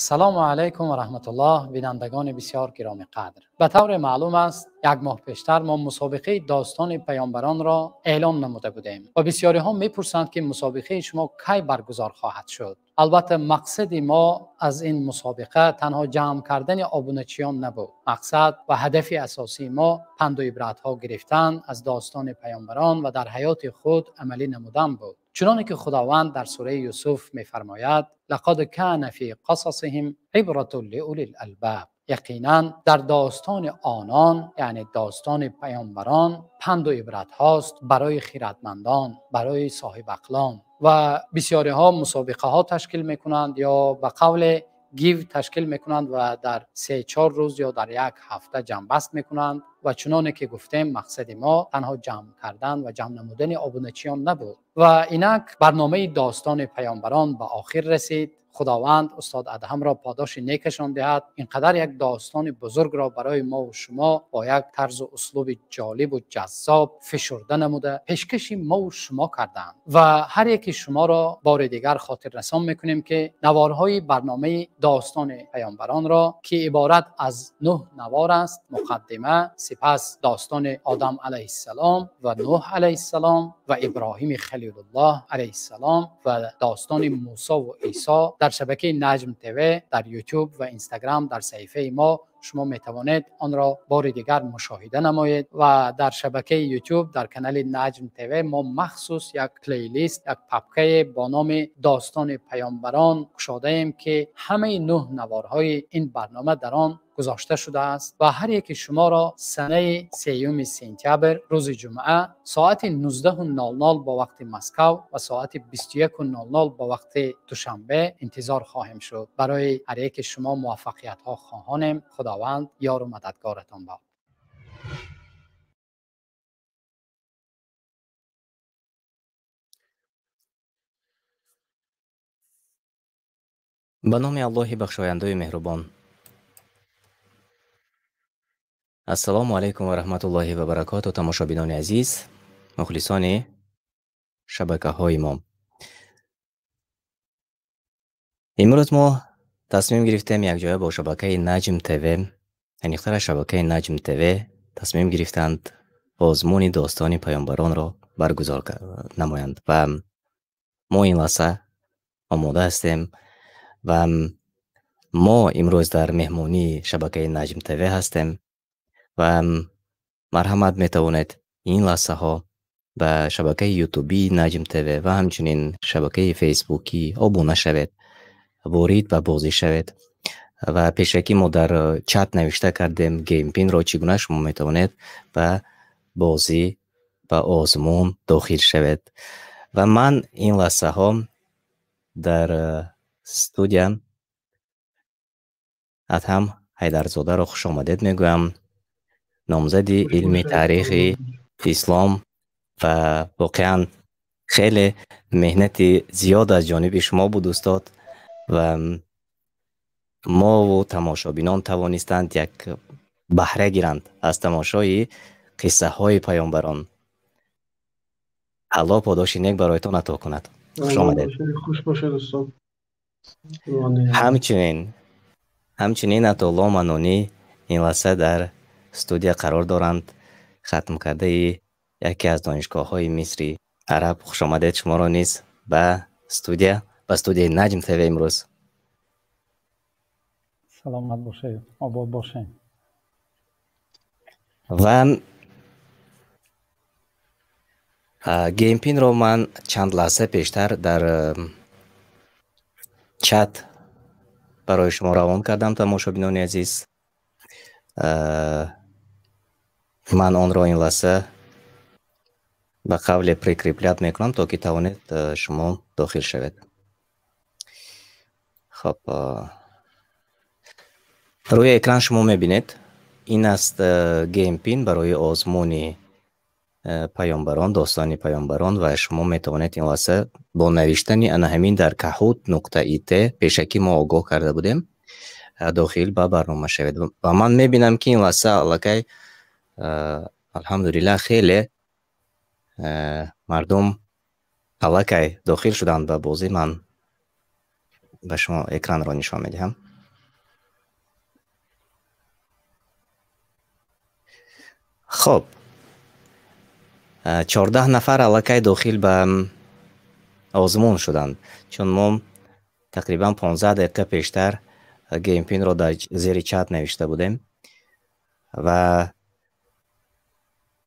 Ассалому алайкум ва раҳматуллоҳ, бинандагони бисёр гиромӣ қадр. Ба тавре маълум аст, як моҳ пештар мо мусобиқаи достони паёмбаронро эълон намуда будем ва бисёриҳо мепурсанд, ки мусобиқаи шумо кай баргузор хоҳад шуд. Албатта, мақсади мо аз ин мусобиқа танҳо ҷамъ кардани обуначиён набуд. Мақсад ва ҳадафи асосии мо панду ибратҳо гирифтан аз достони паёмбарон ва дар ҳаёти худ амалӣ намудан буд. Чуноне ки Худованд дар сураи Юсуф мефармояд: лақад кана фи қасасиҳим ибратун лиулил албаб. Яқинан дар достони онон, яъне достони паёмбарон, панду ибратҳост барои хирадмандон, барои соҳибақлон. Ва бисёриҳо мусобиқаҳо ташкил мекунанд ё ба қавле гив ташкил мекунанд ва дар 3-4 рӯз ё дар як ҳафта ҷамъбаст мекунанд. Ва чуноне ки гуфтем, мақсади мо танҳо ҷамъ кардан ва ҷамъ намудани обуначиён набуд. Ва инак барномаи достони паёмбарон ба охир расид. Худованд устод Адҳамро подоши некашон диҳад. Инқадар як достони бузургро барои мо ва шумо бо як тарзу услуби ҷолибу ҷаззоб фишурда намуда пешкаши мо ва шумо карданд. Ва ҳар яки шуморо бори дигар хотиррасон мекунем, ки наворҳои барномаи достони паёмбаронро, ки иборат аз 9 навор аст, муқаддима, сипас достони Одам алайҳиссалом ва Нӯҳ алайҳиссалом ва Иброҳими Халилуллоҳ алайҳиссалом ва достони Мусо ва Исо дар шабакаи Наҷм ТВ, дар YouTube ва Instagram дар саҳифаи мо шумо метавонед онро бори дигар мушоҳида намоед. Ва дар шабакаи YouTube дар канали Наҷм ТВ мо махсус як плейлист, як папкае бо номи достони паёмбарон кушодаем, ки ҳамаи 9 наворҳои ин барнома дар он гузошта шудааст. Ва ҳар яки шуморо санаи 3 сентябр, рӯзи ҷумъа, соати 19:00 бо вақти Москав ва соати 21:00 бо вақти Душанбе интизор хоҳем шуд. Барои ҳар яки шумо муваффақиятҳо хоҳонем. Худованд ёру мададгоратон бод. Ба номи Аллоҳи бахшояндаю меҳрубон. Ассалому алайкум ва раҳматуллоҳи ва баракоту, тамошобинони азиз, мухлисони шабакаҳои мо. Имрӯз мо тасмим гирифтем якҷоя бо шабакаи Наҷм ТВ, аниқтара шабакаи Наҷм ТВ тасмим гирифтанд озмуни достони паёмбаронро баргузор намоянд ва мо ин лаҳза омода ҳастем ва мо имрӯз дар меҳмонии шабакаи Наҷм ТВ ҳастем ва марҳамат, метавонед ин лаҳзаҳо ба шабакаи ютубии Наҷм ТВ ва ҳамчунин шабакаи фейсбукӣ обуна шавед, ворид ба бозӣ шавед. Ва пешакӣ мо дар чат навишта кардем геймпинро, чӣ гуна шумо метавонед ба бозӣ, ба озмун дохил шавед. Ва ман ин лаҳзаҳо дар студия Адҳам Ҳайдарзодаро хушомадед мегӯям, номзади илми таърихи ислом ва воқеан хеле меҳнати зиёд аз ҷониби шумо буд, устод, ва мову тамошобинон тавонистанд як баҳра гиранд аз тамошои қиссаҳои паёмбарон. Аллоҳ подоши нек бароятон ато кунад. Хуш омадед. Хуш бошед, устод. Ҳамчунин Атоулло Манонӣ ин лаҳза дар студия қарор доранд, хатмкардаи яке аз донишгоҳҳои Мисри араб. Хуш омадед шуморо низ ба студия, ба студияи Наҷм ТВ имрӯз. Саломат бошед, обод бошед. Ва геймпинро ман чанд лаҳза пештар дар чат барои шумо равон кардам, тамошобинони азиз. Ман онро ин лаҳза ба қавле прикреплять мекунам, то ки тавонед шумо дохил шавед. Хоб, рӯи экран шумо мебинед, ин аст геймпин барои озмуни паёмбарон, достони паёмбарон, ва шумо метавонед ин лаҳза бо навиштани ана ҳамин дар kahoot.it, пешакӣ мо огоҳ карда будем, дохил ба барнома шавед. Ва ман мебинам, ки ин лаҳза аллакай, алҳамдулиллаҳ, хеле мардум аллакай дохил шуданд ба бозӣ. Ман ба шумо экранро нишон медиҳам. Хоб, 14 нафар аллакай дохил ба озмун шуданд, чун мо тақрибан 15 дақиқа пештар геймпинро дар зери чат навишта будем ва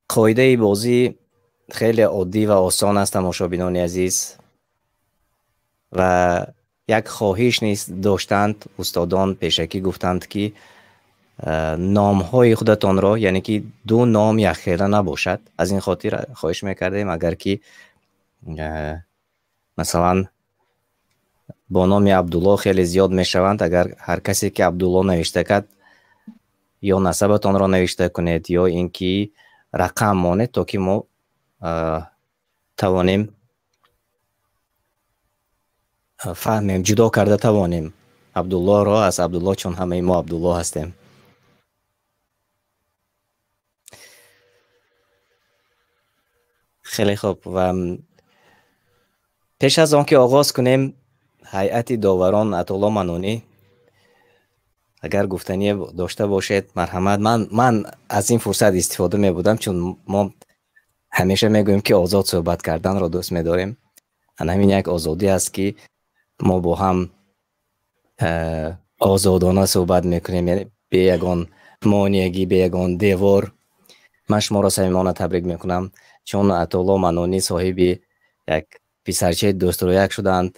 қоидаи бозӣ хеле оддӣ ва осон аст, тамошобинони азиз, ва як хоҳиш низ доштанд устодон, пешакӣ гуфтанд, ки номҳои худатонро, яъне ки ду ном якхела набошад. Аз ин хотир хоҳиш мекардем, агар ки масалан бо номи Абдулло хеле зиёд мешаванд, агар ҳар касе ки Абдулло навишта кард, ё насабатонро навишта кунед, ё ин ки рақам монед, то ки мо тавонем фаҳмем, ҷудо карда тавонем Абдуллоро аз Абдулло, чун ҳамаи мо Абдулло ҳастем. Хеле хуб, ва пеш аз он ки оғоз кунем, ҳайати доварон Атолло Манонӣ, агар гуфтание дошта бошед, марҳамат. Ман аз ин фурсат истифода мебудам, чун мо ҳамеша мегӯем, ки озод суҳбат карданро дӯст медорем. Ана ҳамин як озодӣ аст, ки мо бо ҳам озодона суҳбат мекунем, яъне бе ягон монеагӣ, бе ягон девор. Ман шуморо самимона табрик мекунам, чун Атолло Манонӣ соҳиби як писарчаи дӯстрӯяк шуданд.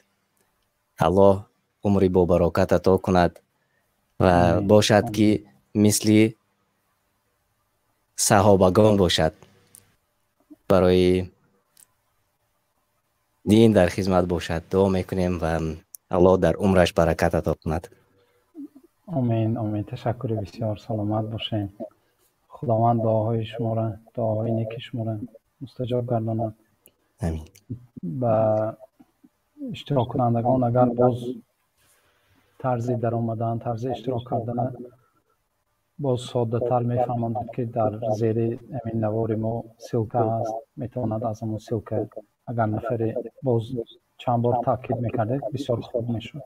Аллоҳ умри бобарокат ато кунад ва бошад, ки мисли саҳобагон бошад, барои дин дар хизмат бошад. Дуо мекунем ва Аллоҳ дар умраш баракат ато кунад. Омин, омин. Ташаккури бисёр, саломат бошед. Худованд дуоҳои шуморо, дуоҳои неки шуморо мустаҷоб гардонад. Амин. Ба иштироккунандагон агар боз тарзи даромадан, тарзи иштирок кардан боз соддатар мефаҳманд, ки дар зери ҳамин навори мо ссылка ҳаст, метавонад аз ҳамон ссылка агар нафаре боз чанд бор таъкид мекардед, бисёр хуб мешуд.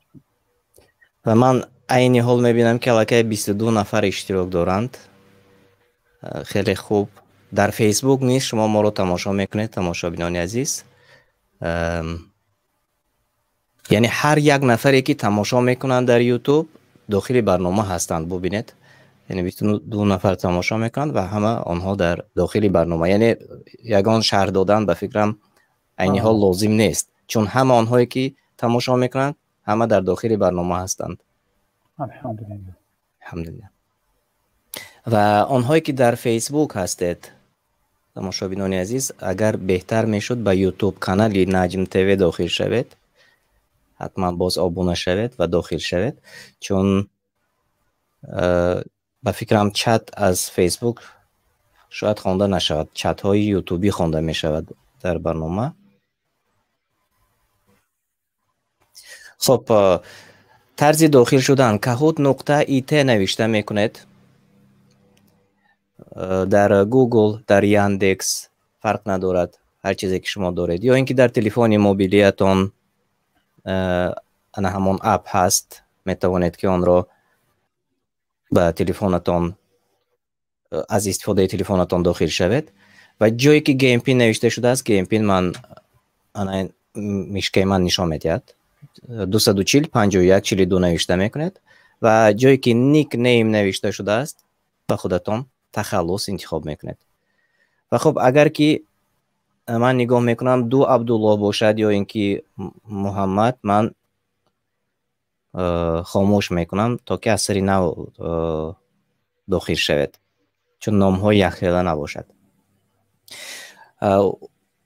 Ва ман айни ҳол мебинам, ки аллакай 22 нафар иштирок доранд. Хеле хуб. Дар Фейсбук низ шумо моро тамошо мекунед, тамошобинони азиз. Яъне ҳар як нафаре, ки тамошо мекунанд дар YouTube, дохили барнома ҳастанд, бубинед. Яъне 22 нафар тамошо мекунанд ва ҳама онҳо дар дохили барнома. Яъне ягон шарҳ додан ба фикрам айни ҳол лозим нест, чун ҳама онҳое, ки тамошо мекунанд, ҳама дар дохили барнома ҳастанд. Алҳамдулиллаҳ. Алҳамдулиллаҳ. Ва онҳое, ки дар Фейсбук ҳастед, тамошобинони азиз, агар беҳтар мешуд ба YouTube канали Наҷм ТВ дохил шавед, ҳатман боз обуна шавед ва дохил шавед, чун ба фикрам чат аз Фейсбук шояд хонда нашавад, чатҳои ютубӣ хонда мешавад дар барнома. Хоб, тарзи дохил шудан kahoot.it навишта мекунед дар Google, дар Яндекс, фарқ надорад, ҳар чизе ки шумо доред, ё ин ки дар телефони мобилиятон ана ҳамон ап ҳаст, метавонед ки онро ба телефонатон, аз истифодаи телефонатон дохил шавед. Ва ҷое ки GMP навишта шудааст, GMP ман ана мишкаи ман нишон медиҳад, 240 51 42 навишта мекунед ва ҷое ки nickname навишта шудааст, ба худатон тахаллус интихоб мекунед. Ва хуб, агар ки ман нигоҳ мекунам, ду Абдулло бошад ё ин ки Муҳаммад, ман хомӯш мекунам, то ки аз сари нав дохил шавед, чун номҳои якхела набошад.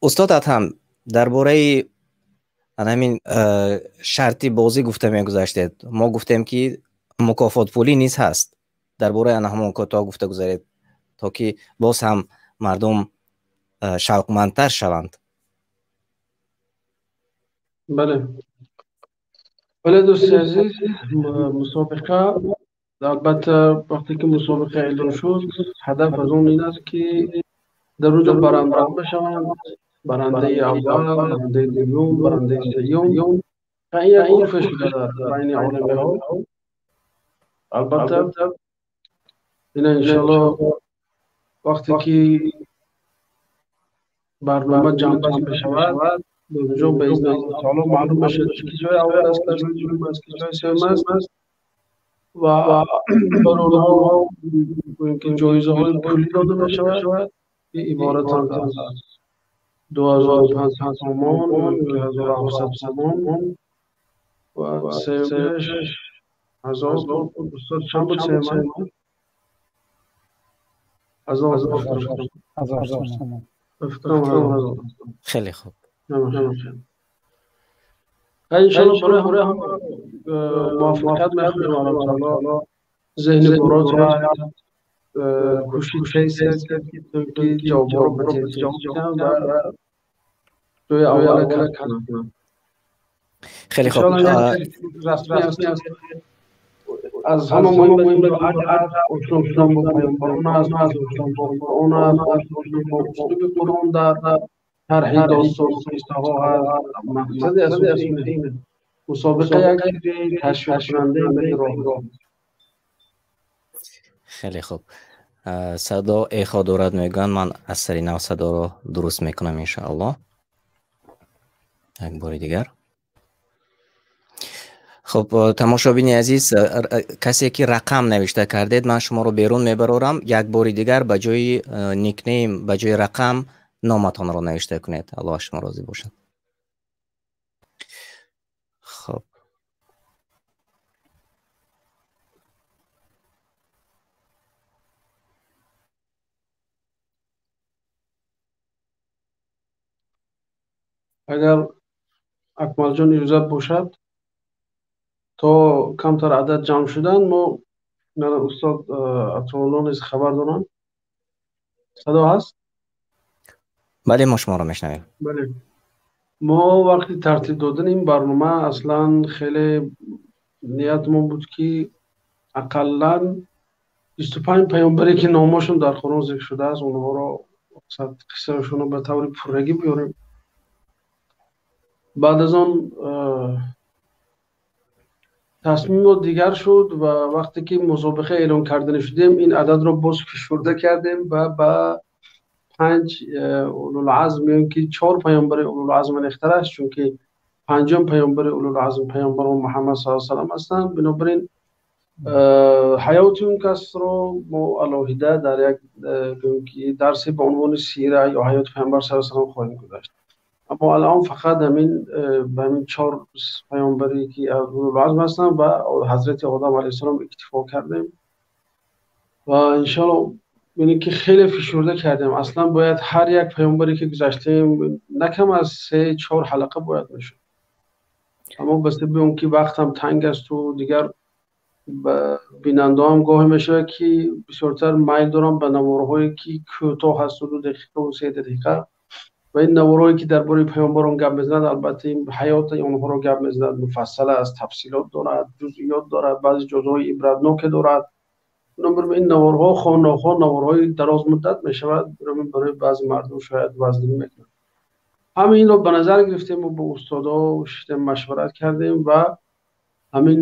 Устод Адҳам, дар бораи ҳамин шарти бозӣ гуфта мегузаштед. Мо гуфтем, ки мукофотпулӣ низ ҳаст. Дар бораи ана ҳамон кӯтоҳ гуфта гузаред, то ки боз ҳам мардум шавқмандтар шаванд. Бале, бале, дӯсти азиз, мусобиқа албатта вақте ки мусобиқа эълон шуд, ҳадаф аз он ин аст, ки дар он ҷо барандаҳо бишаванд, барандаи аввал, барандаи дуюм, барандаи сеюм. Ин як урфе шуда дар байни оламиҳо. Албатта ина иншоалло Вақте ки барнома ҷамъбаст мешавад, онҷо ба изни Аллоҳ таоло маълум мешавад, ки ҷои аввал аст, ки ҷои дуюм аст, ки ҷои сеюм аст ва барои онҳо ки ҷоизаҳои пулӣ дода мешавад, ки иборатанд аз 2500 сомон, 1700 сомон ва сеюмаш 1000. Устод, чанд буд сеюмаш? 1000. 1000 сомон. Хеле хуб. Иншалло барои ҳама муваффақият мехоҳем. Аллоҳ таоло зеҳни бурот кӯшиш ки ҷавобҳоро ба тез ҷавоб диҳанд ва ҷои аввала касб кунанд. Хеле хуб. Аз ҳама муҳим ошно шудан бо паёмбарон аст, ошно бо Қуръон аст, ошно шудан бо услуби Қуръон дар шарҳи достон, қиссаҳо ҳаст. Мақсади асосӣ ин мусобиқа як ташвиқкунандаи ин роҳ. Хеле хуб. Садо эхо дорад, мегӯянд. Ман аз сари нав садоро дуруст мекунам, иншааллоҳ, як бори дигар. Хуб, тамошобини азиз, касе ки рақам навишта кардед, ман шуморо берун мебарорам. Як бори дигар ба ҷои никнейм, ба ҷои рақам номатонро навишта кунед. Аллоҳ аз шумо розӣ бошад. Хуб. Агар Акмалҷон иҷозат бошад, то камтар адад ҷамъ шудан, мо устод Атоулло низ хабар доранд. Садо ҳаст? Бале, мо шуморо мешнавем. Бале, мо вақти тартиб додани ин барнома аслан хеле ниятмон буд, ки ақаллан 25 паёмбаре, ки номошон дар Қуръон зикр шудааст, онҳоро, қиссаашонро ба таври пуррагӣ биёрем. Баъд аз он тасмимо дигар шуд ва вақте ки мусобиқа эълон карданӣ шудем, ин ададро боз фишурда кардем ва ба панҷ улулазм ё ки чор паёмбари улулазм аниқтар аст, чунки панҷум паёмбари улулазм паёмбарон Муҳаммад саллаллоҳу алайҳи васаллам ҳастанд. Бинобар ин ҳаёти он касро мо алоҳида дар як ки дарсе ба унвони сира ё ҳаёти паёмбар саллаллоҳу алайҳи васаллам хоҳем гузашт. Аммо алон фақат ҳамин ба ҳамин чор паёмбаре, ки улулазм ҳастанд, ва ҳазрати Одам алайҳиссалом иктифо кардем ва иншоалло бинед, ки хеле фишурда кардем. Аслан бояд ҳар як паёмбаре, ки гузаштем, на кам аз се чор ҳалқа бояд мешуд, аммо ба сабаби он ки вақтам танг асту дигар бинандаҳам гоҳе мешавад, ки бисёртар майл дорам ба наворҳое, ки кӯтоҳ ҳасту 2 дақиқаву 3 дақиқа, ва ин наворҳое, ки дар бораи паёмбарон гап мезанад, албатта ин ҳаёти онҳоро гап мезанад, муфассала аст, тафсилот дорад, ҷузъиёт дорад, баъзе ҷузъҳои ибратноке дорад. Бинобар ин наворҳо хоҳ нохоҳ наворҳои дарозмуддат мешавад, барои баъзе мардум шояд вазнин мекунад. Ҳама инро ба назар гирифтем ва бо устодо шиштем, машварат кардем ва ҳамин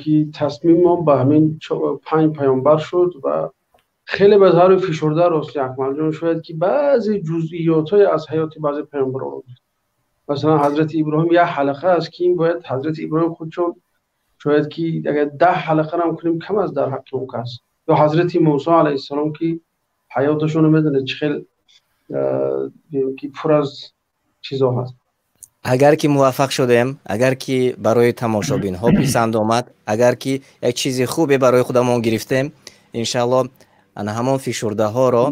ки тасмиммон ба ҳамин панҷ паёмбар шуд ва хеле ба таври фишурда. Рости, Акмалҷон, шояд ки баъзе ҷузъиётҳое аз ҳаёти баъзе паёмбарон, масалан ҳазрати Иброҳим, як ҳалқа аст, ки ин бояд ҳазрати Иброҳим худшон шояд ки агар 10 ҳалқарам кунем, кам аст дар ҳаққи он кас, ё ҳазрати Мусо алайҳиссалом, ки ҳаёташонро медонед, чӣ хел ки пур аз чизо ҳаст. Агар ки муваффақ шудем, агар ки барои тамошобинҳо писанд омад, агар ки як чизи хубе барои худамон гирифтем, иншаалло ана ҳамон фишурдаҳоро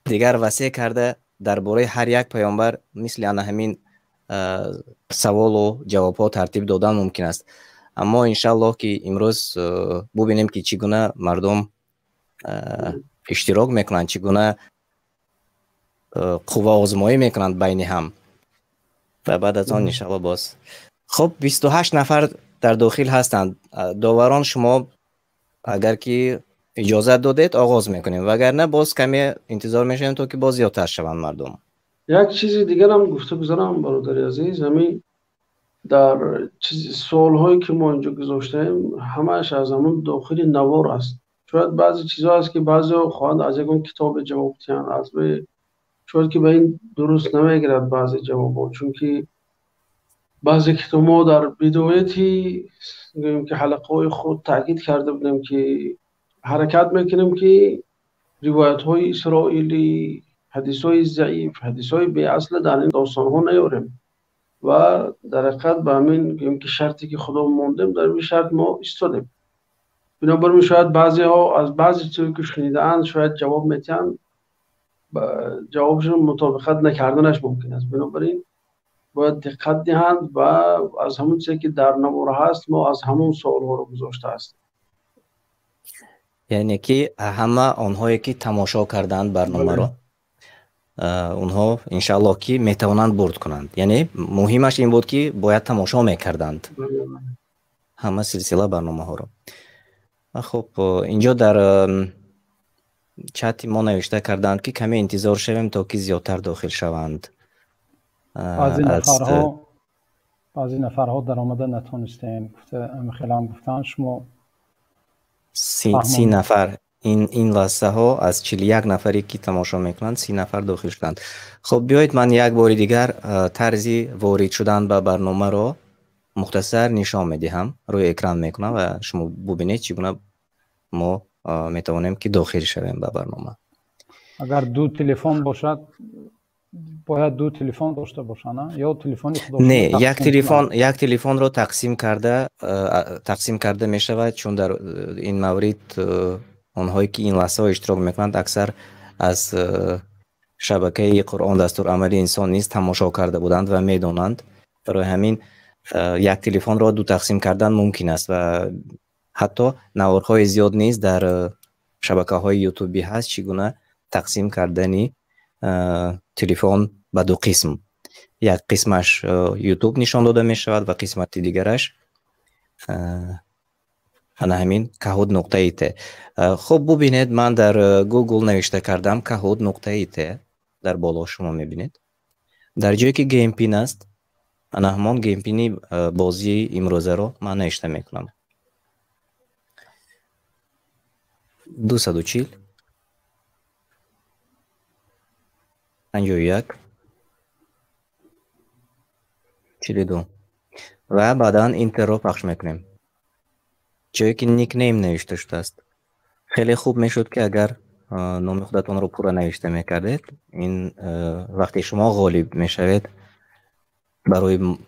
дигар васеъ карда, дар бораи ҳар як паёмбар мисли ана ҳамин саволу ҷавобҳо тартиб додан мумкин аст. Аммо иншааллоҳ, ки имрӯз бубинем, ки чӣ гуна мардум иштирок мекунанд, чӣ гуна қувваозмоӣ мекунанд байни ҳам ва баъд аз он иншаалло боз. Хуб, 28 нафар дар дохил ҳастанд. Доварон, шумо агар ки иҷозат додед, оғоз мекунем, вагарна боз каме интизор мешавем, то ки боз зиёдтар шаванд мардум. Як чизи дигарам гуфта гузарам, бародари азиз. Ҳамин дар суолҳое, ки мо инҷо гузоштаем, ҳамааш аз ҳамун дохили навор аст. Шояд баъзе чизҳо ҳаст, ки баъзеҳо хоҳанд аз ягон китобе ҷавоб диҳанд, аз рӯи шояд ки ба ин дуруст намегирад баъзе ҷавобҳо, чунки баъзе китоб мо дар бидояти гӯем ки ҳалқаҳои худ таъкид карда будем, ки ҳаракат мекунем, ки ривоятҳои исроилӣ, ҳадисҳои заиф, ҳадисҳои беасл дар ин достонҳо наёрем ва дар ҳақиқат ба ҳамин гӯем ки шарте ки худо мондем, дар ин шарт мо истодем. Бинобар ин шояд баъзеҳо аз баъзе чизҳое ки шунидаанд шояд ҷавоб метиҳанд, ҷавобшон мутобиқат накарданаш мумкин аст. Бинобар ин бояд диққат диҳанд ва аз ҳамон чизе ки дар навор ҳаст мо аз ҳамон суолҳоро гузошта ҳастем. Яъне ки ҳама онҳое ки тамошо карданд барномаро, онҳо иншааллоҳ ки метавонанд бурд кунанд. Яъне муҳимаш ин буд, ки бояд тамошо мекарданд ҳама силсила барномаҳоро. Хуб, инҷо дар чати мо навишта карданд, ки каме интизор шавем, то ки зиёдтар дохил шаванд. Баъзе нафарҳо даромада натонистем, хелам гуфтанд шумо. 30 нафар ин лаҳзаҳо аз 41 нафаре ки тамошо мекунанд, 30 нафар дохил шуданд. Хуб, биёед ман як бори дигар тарзи ворид шудан ба барномаро мухтасар нишон медиҳам, рӯи экран мекунам ва шумо бубинед, чӣ гуна мо метавонем ки дохил шавем ба барнома. Агар ду телефон бошад, бояд ду телефон дошта бошанд, ё телефони худо? Не, як телефон, як телефонро тақсим карда мешавад, чун дар ин маврид онҳое ки ин лаҳзаҳо иштирок мекунанд, аксар аз шабакаи Қуръон дастурамали инсон низ тамошо карда буданд ва медонанд. Барои ҳамин як телефонро ду тақсим кардан мумкин аст ва ҳатто наворҳои зиёд низ дар шабакаҳои ютубӣ ҳаст, чӣ гуна тақсим кардани телефон ба ду қисм: як қисмаш ютуб нишон дода мешавад ва қисмати дигараш ана ҳамин kahoot.it. Хуб, бубинед, ман дар Google навишта кардам kahoot.it, дар боло шумо мебинед, дар ҷое ки game pin аст, ана ҳамон game pin и бозии имрӯзаро ман навишта мекунам: 240 51 42 ва баъдан enter ро пахш мекунем. Ҷое ки nickname навишта шудааст, хеле хуб мешуд, ки агар номи худатонро пурра навишта мекардед. Ин вақте шумо ғолиб мешавед, барои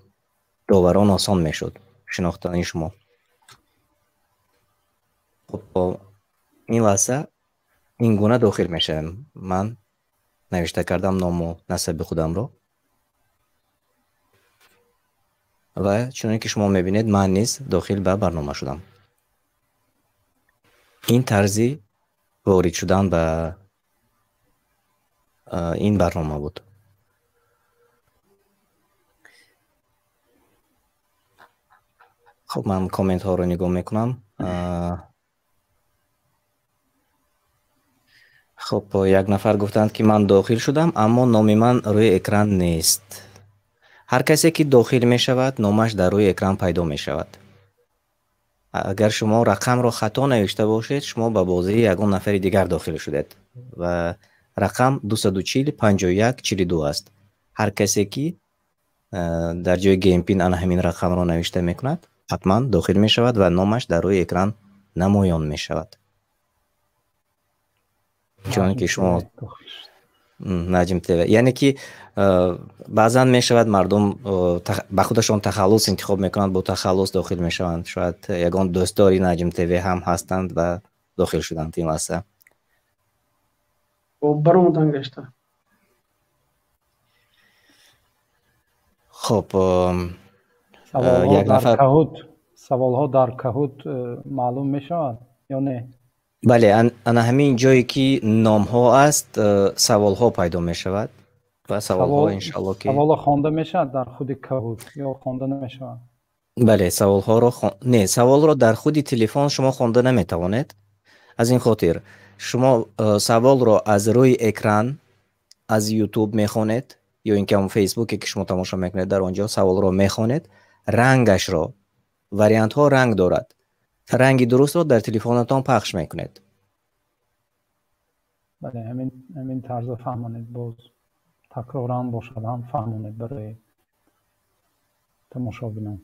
доварон осон мешуд шинохтани шумо. Хуб, ин лаҳза ин гуна дохил мешавем. Ман навишта кардам ному насаби худамро ва чуноне ки шумо мебинед, ман низ дохил ба барнома шудам. Ин тарзи ворид шудан ба ин барнома буд. Хуб, ман комментҳоро нигоҳ мекунам. Хуб, як нафар гуфтанд, ки ман дохил шудам, аммо номи ман рӯи экран нест. Ҳар касе ки дохил мешавад, номаш дар рӯи экран пайдо мешавад. Агар шумо рақамро хато навишта бошед, шумо ба бозии ягон нафари дигар дохил шудед ва рақам 240 51 42 аст. Ҳар касе ки дар ҷои game pin ана ҳамин рақамро навишта мекунад, ҳатман дохил мешавад ва номаш дар рӯи экран намоён мешавад, чунон ки шумо Наҷм ТВ. Яъне ки баъзан мешавад, мардум ба худашон тахаллус интихоб мекунанд, бо тахаллус дохил мешаванд. Шояд ягон дӯстдори Наҷм ТВ ҳам ҳастанд ва дохил шуданд ин лаҳза. Баромадан гашта. Хуб, як нафар Саволҳо дар Kahoot маълум мешавад ё не? Бале, ана ҳамин ҷое ки номҳо аст, саволҳо пайдо мешавад ва саволҳо иншалло ки Саволҳо хонда мешавад дар худи Kahoot ё хонда намешавад? Бале, саволҳоро, не, саволро дар худи телефон шумо хонда наметавонед. Аз ин хотир шумо саволро аз рӯи экран аз YouTube мехонед ё ин ки ҳамон Фейсбуке ки шумо тамошо мекунед, дар он ҷо саволро мехонед, рангашро, вариантҳо ранг дорад, ранги дурустро дар телефонатон пахш мекунед. Бале, ҳамин тарза фаҳмонед, боз такроран бошад ҳам фаҳмонед барои тамошобинон.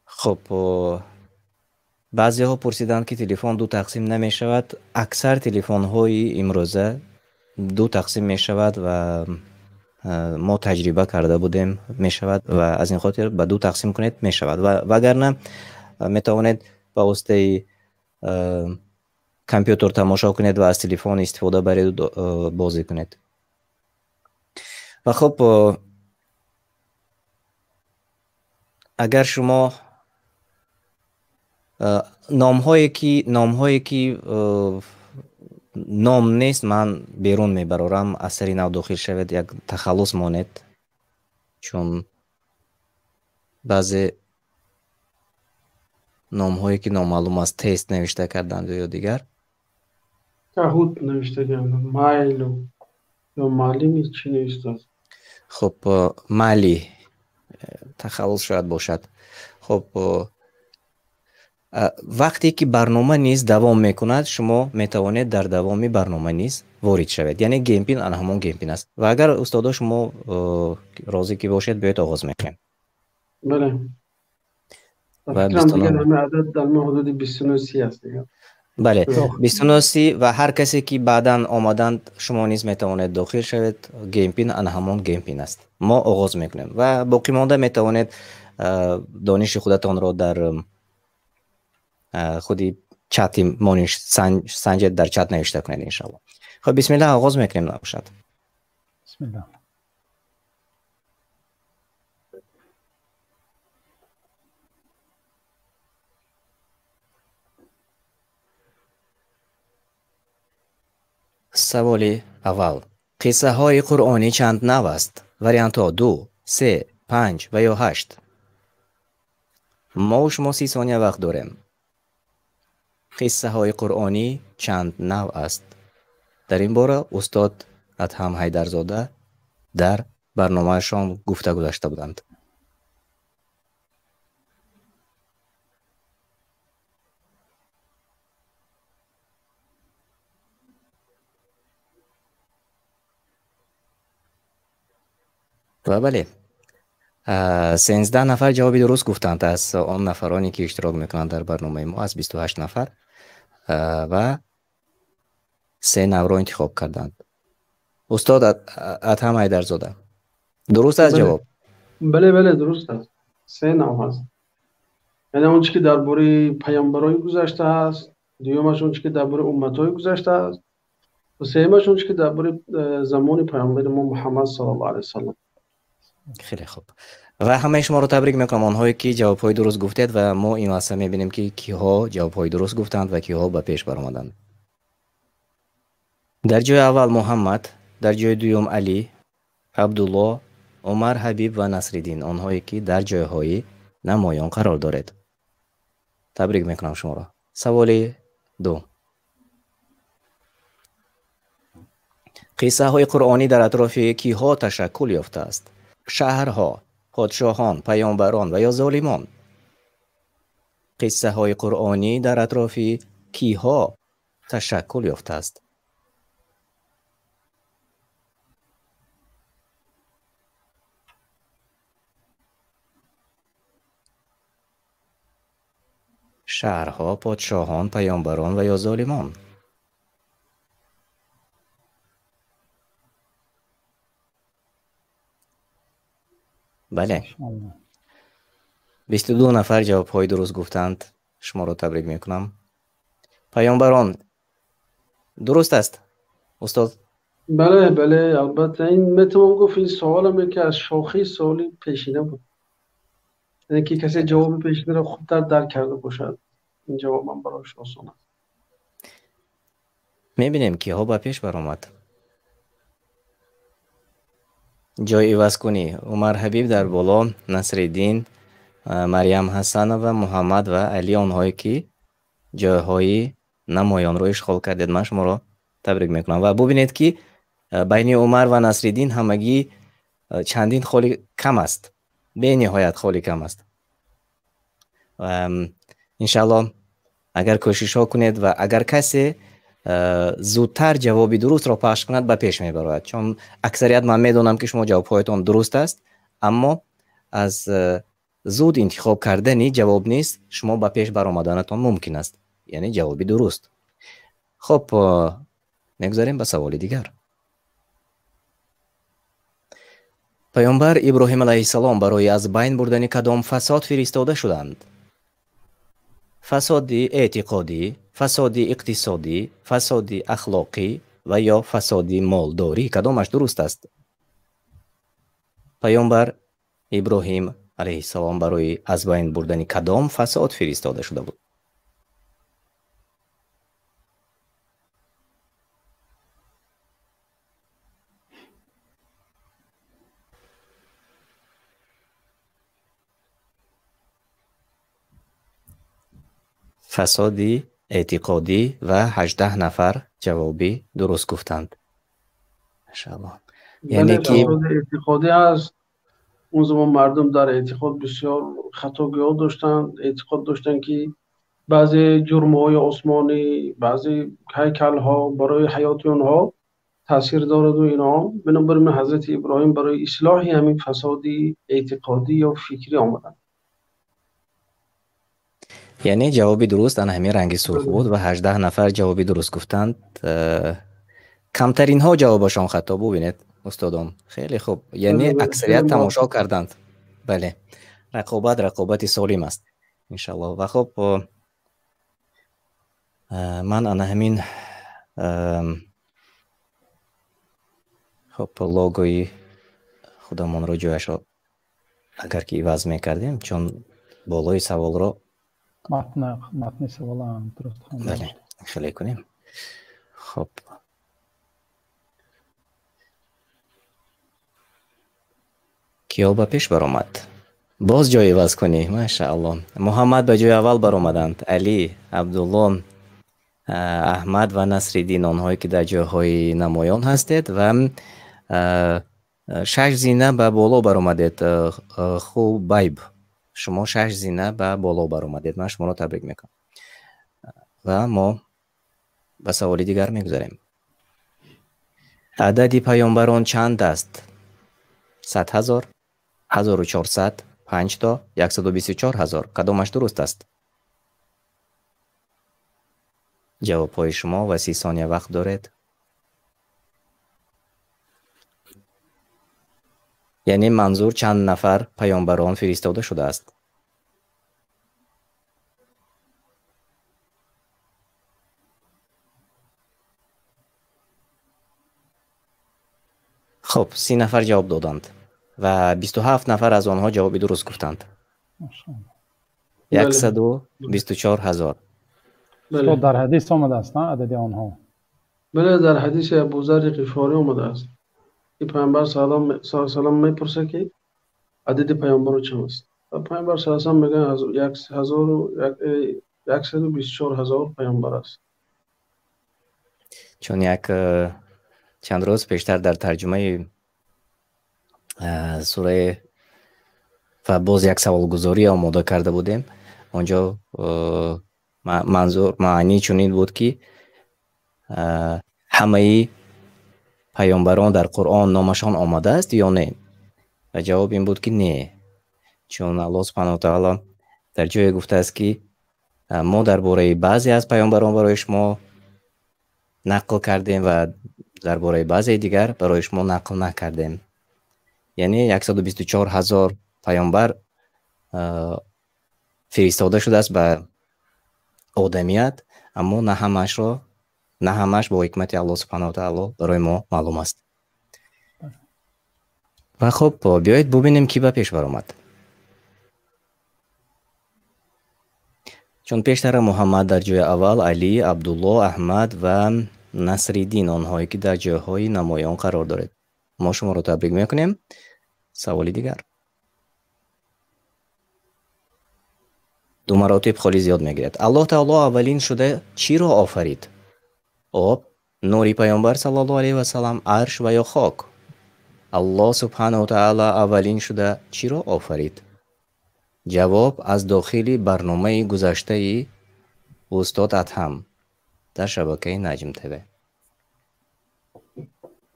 Хуб, баъзеҳо пурсиданд, ки телефон ду тақсим намешавад. Аксар телефонҳои имрӯза ду тақсим мешавад ва мо таҷриба карда будем, мешавад ва аз ин хотир ба ду тақсим кунед мешавад. Ва вагарна метавонед ба воситаи компютер тамошо кунед ва аз телефон истифода баред бозӣ кунед. Ва хуб, агар шумо номҳое ки ном нест, ман берун мебарорам, аз сари нав дохил шавед, як тахаллус монед, чун баъзе номҳое ки номаълум аст, тест навишта карданд ё дигар. Кахут навишта карданд, майлу ё маълими чӣ навиштааст? Хуб, мали тахаллус шояд бошад. Хуб, вақте ки барнома низ давом мекунад, шумо метавонед дар давоми барнома низ ворид шавед. Яъне game pin ана ҳамон game pin аст. Ва агар устодо шумо розӣ ки бошед, биёед оғоз мекунем. Бале. Ва адад дар ҳудуди 29 аст дигар. Бале, 29 ва ҳар касе ки баъдан омаданд, шумо низ метавонед дохил шавед. Game pin ана ҳамон game pin аст. Мо оғоз мекунем ва боқимонда метавонед дониши худатонро дар худи чати мо санҷед, дар чат навишта кунед иншалло. Хуб, бисмиллаҳ оғоз мекунем набошад. Бисмиллаҳ. Саволи аввал. Қиссаҳои қуръонӣ чанд нав аст? Вариантҳо 2, 3, 5 ва ё 8. Мо шумо 30 сония вақт дорем. Қиссаҳои қуръонӣ чанд нав аст? Дар ин бора устод Адҳам Ҳайдарзода дар барномаашон гуфта гузашта буданд. Ва бале, 13 нафар ҷавоби дуруст гуфтанд аз он нафароне ки иштирок мекунанд дар барномаи мо, аз 28 нафар, ва 3 навро интихоб карданд. Устод Адҳам Ҳайдарзода, дуруст аст ҷавоб? Бале, бале, дуруст аст. 3 нав аст. Яъне он чи ки дар бораи паёмбарои гузашта аст, дуюмаш он чи ки дар бораи умматҳои гузашта аст, ва сеюмаш он чи ки дар бораи замони паёмбари мо Муҳаммад саллаллоҳу алайҳи васаллам. Хеле хуб. Ва ҳамаи шуморо табрик мекунам, онҳое ки ҷавобҳои дуруст гуфтед, ва мо ин лаҳза мебинем ки киҳо ҷавобҳои дуруст гуфтанд ва киҳо ба пеш баромаданд. Дар ҷои аввал Муҳаммад, дар ҷои дуюм Алӣ, Абдулло, Умар, Ҳабиб ва Насриддин, онҳое ки дар ҷойҳои намоён қарор доред. Табрик мекунам шуморо. Саволи 2. Қиссаҳои қуръонӣ дар атрофи киҳо ташаккул ёфтааст? Шаҳрҳо, подшоҳон, паёмбарон ва ё золимон? Қиссаҳои қуръонӣ дар атрофи киҳо ташаккул ёфтааст? Шаҳрҳо, подшоҳон, паёмбарон ва ё золимон? Бале, 22 нафар ҷавобҳои дуруст гуфтанд. Шуморо табрик мекунам. Паёмбарон дуруст аст, устод? Бале, бале, албатта. Ин метавон гуфт ин саволам яке аз шохаи саволи пешина буд. Яъне ки касе ҷавоби пешинаро хубтар дарк карда бошад, ин ҷавобам барояш осон аст. Мебинем киҳо ба пеш баромад. Ҷои ивазкунӣ: Умар Ҳабиб дар боло, Насриддин, Марьям Ҳасанова, Муҳаммад ва Али, онҳое ки ҷойҳои намоёнро ишғол кардед. Ман шуморо табрик мекунам. Ва бубинед ки байни Умар ва Насриддин ҳамагӣ чандин холи кам аст, бениҳоят холи кам аст. Иншаллоҳ агар кӯшишҳо кунед ва агар касе Зудтар ҷавоби дурустро пахш кунад, ба пеш мебарояд. Чун аксарият ман медонам, ки шумо ҷавобҳоятон дуруст аст, аммо аз зуд интихоб кардани ҷавоб нест, шумо ба пеш баромаданатон мумкин аст. Яъне ҷавоби дуруст. Хоб, мегузарем ба саволи дигар. Паёмбар Иброҳим алайҳиссалом барои аз байн бурдани кадом фасод фиристода шуданд? Фасоди эътиқодӣ, фасоди иқтисодӣ, фасоди ахлоқӣ ва ё фасоди молдорӣ. Кадомаш дуруст аст? Паёмбар Иброҳим алайҳиссалом барои аз байн бурдани кадом фасод фиристода шуда буд? Фасоди эътиқодӣ ва 18 нафар ҷавоби дуруст гуфтанд. Машааллоҳ. Яъне ки фасоди эътиқодӣ аст. Он замон мардум дар эътиқод бисёр хатогиҳо доштанд. Эътиқод доштанд, ки баъзе ҷурмҳои осмонӣ, баъзе ҳайкалҳо барои ҳаёти онҳо таъсир дораду инҳо. Бинобар ин ҳазрати Иброҳим барои ислоҳи ҳамин фасоди эътиқодӣ ё фикрӣ омаданд. Яъне ҷавоби дуруст ана ҳамин ранги сурх буд ва 18 нафар ҷавоби дуруст гуфтанд. Камтаринҳо ҷавобашон хато. Бубинед, устодон, хеле хуб. Яъне аксарият тамошо карданд. Бале, рақобат рақобати солим аст, иншаллоҳ. Ва хуб, ман ана ҳамин хуб логои худамонро ҷояшро агар ки иваз мекардем, чун болои саволро матни саволам дуруст хонда. Бале, хеле кунем. Хуб, киё ба пеш баромад? Боз ҷой иваз кунӣ, машааллоҳ. Муҳаммад ба ҷои аввал баромаданд. Али, Абдулло, Аҳмад ва Насриддин, онҳое ки дар ҷойҳои намоён ҳастед ва 6 зина ба боло баромадед. Хубайб, шумо 6 зина ба боло баромадед. Ман шуморо табрик мекунам. Ва мо ба саволи дигар мегузарем. Адади паёмбарон чанд аст? 100 000, 1400, 5 то, 124 000. Кадомаш дуруст аст? Ҷавобҳои шумо ва 30 сония вақт доред. Яъне манзур чанд нафар паёмбарон фиристода шудааст? Хуб, 30 нафар ҷавоб доданд ва 27 нафар аз онҳо ҷавоби дуруст гуфтанд. 124 000. Устод, дар ҳадис омадааст, на адади онҳо? Бале, дар ҳадиси Абузарри Ғифорӣ омадааст, ки Паёмбар саллаллоҳу алайҳи васаллам мепурсад, ки адади паёмбаро чанд аст. Ва Паёмбар саллаллоҳу алайҳи васаллам мегӯяд 124 000 паёмбар аст. Чун як чанд рӯз пештар дар тарҷумаи сураи ва боз як саволгузорӣ омода карда будем. Онҷо манзур маънӣ чунин буд, ки ҳамаи паёмбарон дар Қуръон номашон омадааст ё не? Ва ҷавоб ин буд, ки не. Чун Аллоҳ субҳанаҳу ва таъоло дар ҷое гуфтааст, ки мо дар бораи баъзе аз паёмбарон барои шумо нақл кардем ва дар бораи баъзеи дигар барои шумо нақл накардем. Яъне 124 000 паёмбар фиристода шудааст ба одамият, аммо на ҳамааш бо ҳикмати Аллоҳ субҳанаҳу ва таъоло барои мо маълум аст. Ва хуб, биёед бубинем, ки ба пеш баромад. Чун пештара Муҳаммад дар ҷои аввал, Али, Абдулло, Аҳмад ва Насриддин, онҳое ки дар ҷойҳои намоён қарор доред. Мо шуморо табрик мекунем. Саволи дигар. Ду маротиб холи зиёд мегирад. Аллоҳ таоло аввалин шуда чиро офарид? Об, нури паёмбар саллаллоҳу алайҳи васаллам, арш ва ё хок? Аллоҳ субҳанаҳу ва таъоло аввалин шуда чиро офарид? Ҷавоб аз дохили барномаи гузаштаи устод Адҳам. Дар шабакаи Наҷм ТВ.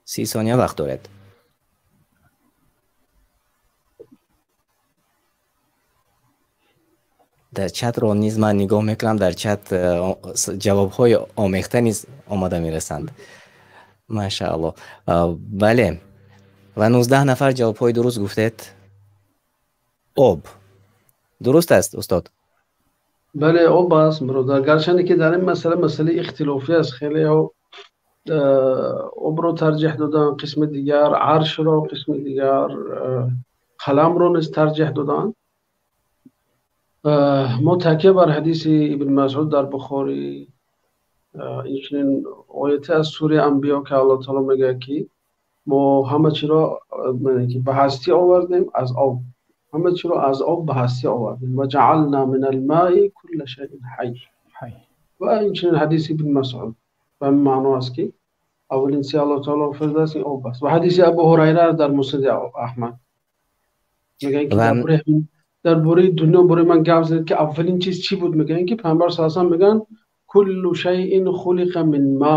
30 сония вақт доред. Дар чатро низ ман нигоҳ мекунам, дар чат ҷавобҳои омехта низ омада мерасанд. Машааллоҳ. Бале. Ва 19 нафар ҷавобҳои дуруст гуфтед. Об. Дуруст аст, устод? Бале, об аст, бародар. Гарчанде ки дар ин масъала масъалаи ихтилофӣ аст, хелеҳо обро тарҷиҳ доданд, қисми дигар аршро, қисми дигар қаламро низ тарҷиҳ доданд. Мо такя бар ҳадиси Ибн Масъуд дар Бухорӣ, инчунин ояте аз сураи Анбиё, ки Аллоҳ таоло мегӯяд, ки мо ҳама чиро ба ҳастӣ овардем аз об, ҳама чиро аз об ба ҳастӣ овардем, ва ҷаална мин алмаи кулла шайъин ҳай. Ва инчунин ҳадиси Ибн Масъуд ба ин маъно аст, ки аввалин чизе Аллоҳ таоло офаридааст ин об аст. Ва ҳадиси Абу Ҳурайра дар Муснади Аҳмад мегӯянд, ки дар бораи дунё бораи ман гап задед, ки аввалин чиз чӣ буд? Мегӯянд, ки Паёмбар саллаллоҳу алайҳи васаллам мегӯянд куллу шайъин хулиқа мин ма,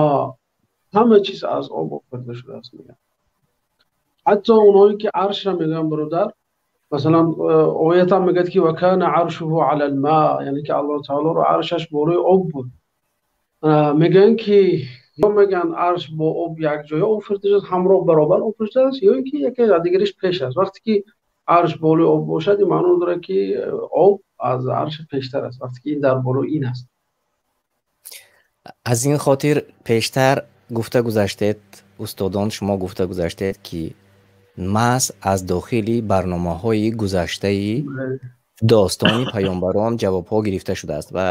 ҳама чиз аз об офарида шудааст. Мегӯянд ҳатто онҳое ки аршро мегӯянд, бародар, масалан оят ҳам мегӯяд, ки ва кана аршуҳу алал ма, яъне ки Аллоҳ таолоро аршаш болои об буд. Мегӯянд ки ё мегӯянд арш бо об якҷоя офарида шудааст, ҳамроҳ баробар офарида шудааст, ё ин ки яке аз дигариш пеш аст. Вақте ки арш болои об бошад, ин маъно дорад, ки об аз арш пештар аст, вақте ки ин дар болои ин аст. Аз ин хотир пештар гуфта гузаштед, устодон, шумо гуфта гузаштед, ки маҳз аз дохили барномаҳои гузаштаи достони паёмбарон ҷавобҳо гирифта шудааст. Ва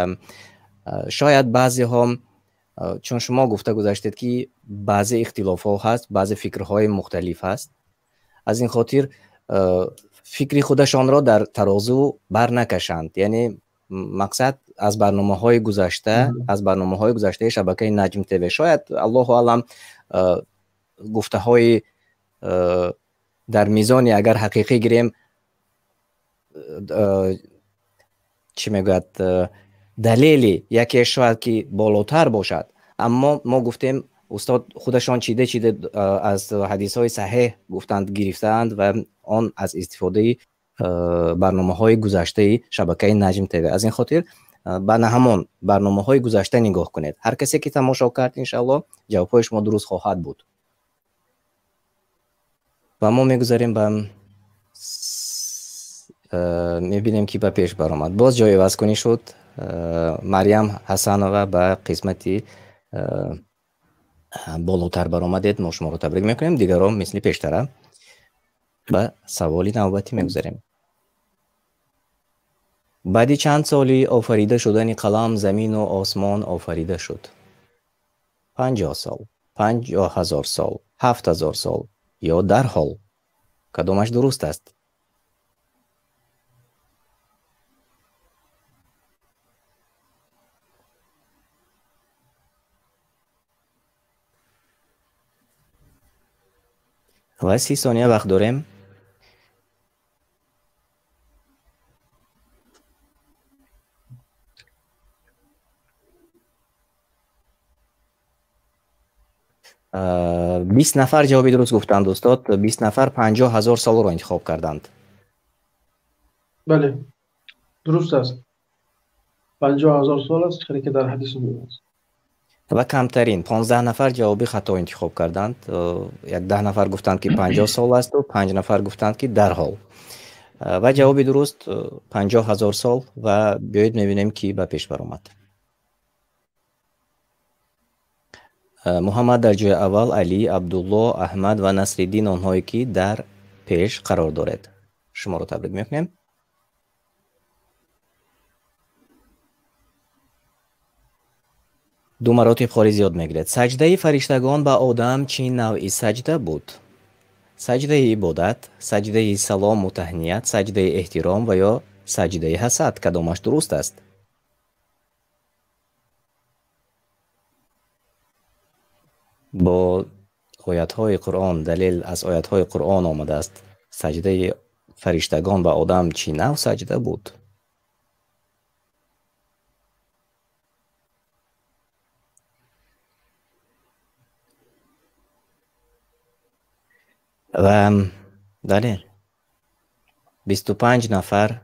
шояд баъзеҳо, чун шумо гуфта гузаштед, ки баъзе ихтилофҳо ҳаст, баъзе фикрҳои мухталиф ҳаст, аз ин хотир фикри худашонро дар тарозу бар накашанд. Яъне мақсад аз барномаҳои гузашта, аз барномаҳои гузаштаи шабакаи Наҷм ТВ, шояд Аллоҳу аълам гуфтаҳои дар мизони агар ҳақиқӣ гирем, чӣ мегӯяд, далели яке шояд ки болотар бошад, аммо мо гуфтем устод худашон чида чида аз ҳадисҳои саҳеҳ гуфтанд, гирифтаанд ва он аз истифодаи барномаҳои гузаштаи шабакаи Наҷм ТВ. Аз ин хотир ба ҳамон барномаҳои гузашта нигоҳ кунед. Ҳар касе ки тамошо кард, иншааллоҳ ҷавобҳои шумо дуруст хоҳад буд. Ва мо мегузарем ба мебинем, ки ба пеш баромад. Боз ҷои ивазкунӣ шуд. Марьям Ҳасанова ба қисмати болотар баромадед. Мо шуморо табрик мекунем. Дигарон мисли пештара. Ба саволи навбатӣ мегузарем. Баъди чанд соли офарида шудани қалам, замину осмон офарида шуд? 50 сол, 50 000 сол, 7000 сол ё дарҳол? Кадомаш дуруст аст? Ва 30 сония вақт дорем. 20 нафар ҷавоби дуруст гуфтанд, устод. 20 нафар 50 000 солро интихоб карданд. Бале, дуруст аст. 50 000 сол аст, хеле ки дар ҳадис омадааст. Ва камтарин 15 нафар ҷавоби хато интихоб карданд. Як 10 нафар гуфтанд, ки 50 сол аст ва 5 нафар гуфтанд, ки дарҳол. Ва ҷавоби дуруст 50 000 сол. Ва биёед мебинем, ки ба пеш баромад. Муҳаммад дар ҷои аввал, Али, Абдулло, Аҳмад ва Насриддин, онҳое ки дар пеш қарор доред. Шуморо табрик мекунем. Ду маротиб холи зиёд мегиред. Саҷдаи фариштагон ба Одам чӣ навъи саҷда буд? Саҷдаи ибодат, саҷдаи салому таҳният, саҷдаи эҳтиром ва ё саҷдаи ҳасад? Кадомаш дуруст аст? Бо оятҳои Қуръон, далел аз оятҳои Қуръон омадааст. Саҷдаи фариштагон ба Одам чӣ нав саҷда буд? Ва бале, 25 нафар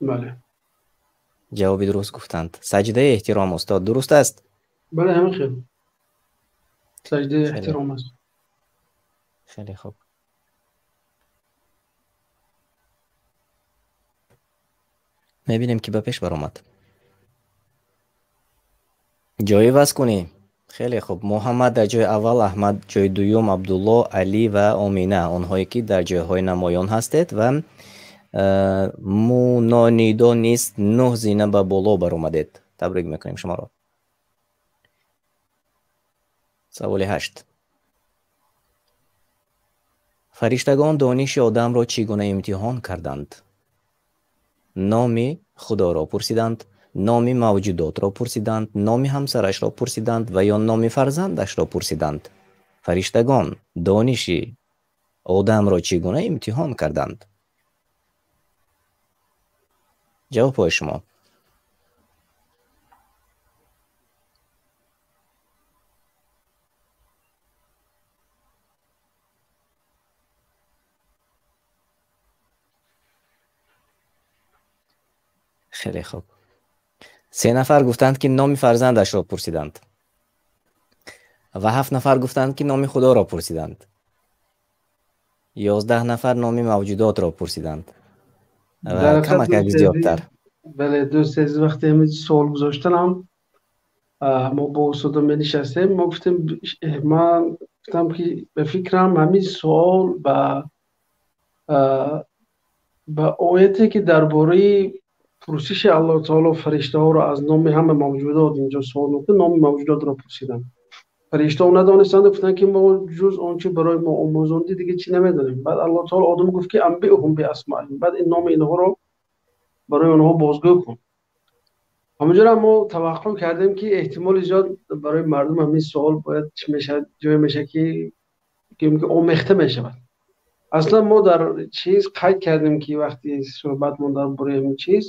бале ҷавоби дуруст гуфтанд. Саҷдаи эҳтиром, устод, дуруст аст? Бале, ҳамин хел. Саҷдаи эҳтиром аст. Хеле хуб. Мебинем, ки ба пеш баромад. Ҷои ваз кунӣ. Хеле хуб. Муҳаммад дар ҷои аввал, Аҳмад ҷои дуюм, Абдулло, Алӣ ва Омина, онҳое ки дар ҷойҳои намоён ҳастед ва Мунонида низ 9 зина ба боло баромадед. Табрик мекунем шуморо. Саволи 8. Фариштагон дониши одамро чӣ гуна имтиҳон карданд? Номи Худоро пурсиданд, номи мавҷудотро пурсиданд, номи ҳамсарашро пурсиданд ва ё номи фарзандашро пурсиданд. Фариштагон дониши одамро чӣ гуна имтиҳон карданд? Ҷавобҳои шумо. Хеле хуб. 3 нафар гуфтанд, ки номи фарзандашро пурсиданд ва 7 нафар гуфтанд, ки номи Худоро пурсиданд. 11 нафар номи мавҷудотро пурсиданд ва камакак зиёдтар. Бале, дӯст азиз, вақте ҳамин суол гузоштанам, мо бо устодо менишастем, мо гуфтем, ман гуфтам, ки ба фикрам ҳамин суол ба ояте, ки дар бораи пурсиши Аллоҳ таоло фариштаҳоро аз номи ҳама мавҷудот инҷо суол мекунад, номи мавҷудотро пурсиданд. Фариштаҳо надонистанд, гуфтанд, ки мо ҷуз он чи барои мо омӯзондӣ дига чӣ намедонем. Баъд Аллоҳ таоло одам гуфт, ки анбиҳум биасмаиҳим, баъд ин номи инҳоро барои онҳо бозгӯ кун. Ҳамонҷоро мо таваққуъ кардем, ки эҳтимоли зиёд барои мардум ҳамин суол бояд чӣ мешавад, ҷое мешавад, ки омехта мешавад. Аслан мо дар чиз қайд кардем, ки вақти суҳбатмон дар бораи ҳамин чиз,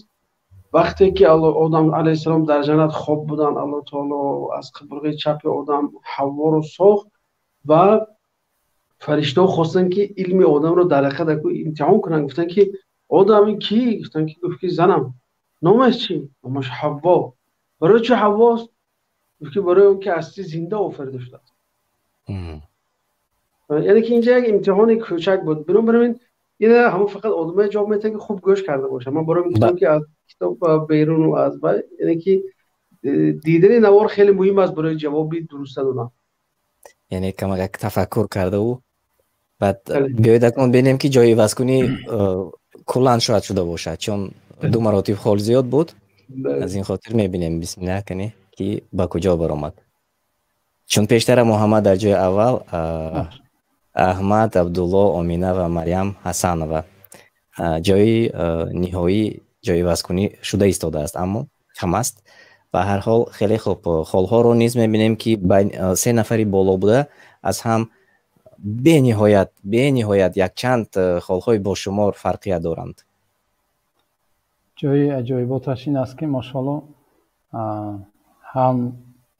вақте ки Одам алайҳиссалом дар ҷаннат хоб буданд, Аллоҳ таоло аз қабурғаи чапи Одам Ҳавворо сохт ва фариштаҳо хостанд, ки илми Одамро дар ҳақиқат имтиҳон кунанд. Гуфтанд, ки Одам ин кӣ? Гуфтанд, ки гуфт, ки занам. Номаш чӣ? Номаш Ҳавво. Барои чӣ Ҳаввост? Гуфт, ки барои он ки аз ти зинда офарида шудааст. Яъне ки инҷа як имтиҳони кӯчак буд. Бинобар ин ина ҳамон фақат одамое ҷавоб медиҳанд, ки хуб гӯш карда бошанд. Ман барои гуфтам, ки аз китоб берун аз яъне ки дидани навор хеле муҳим аст барои ҷавоби дуруста додан. Яъне камак тафаккур кардаву баъд биёед акнун бинем, ки ҷои ивазкунӣ куллан шояд шуда бошад, чун 2 маротиб хол зиёд буд. Аз ин хотир мебинем, бисмиллаҳ, кани ки ба куҷо баромад. Чун пештара Муҳаммад дар ҷои аввал, Аҳмад, Абдулло, Омина ва Марьям Ҳасанова ҷои ниҳоӣ ҷои ивазкунӣ шуда истодааст, аммо кам аст. Ба ҳар ҳол хеле хуб, холҳоро низ мебинем, ки 3 нафари боло буда аз ҳам бениҳоят якчанд холҳои бошумор фарқият доранд. Ҷои аҷоиботаш ин аст, ки машоалло ҳам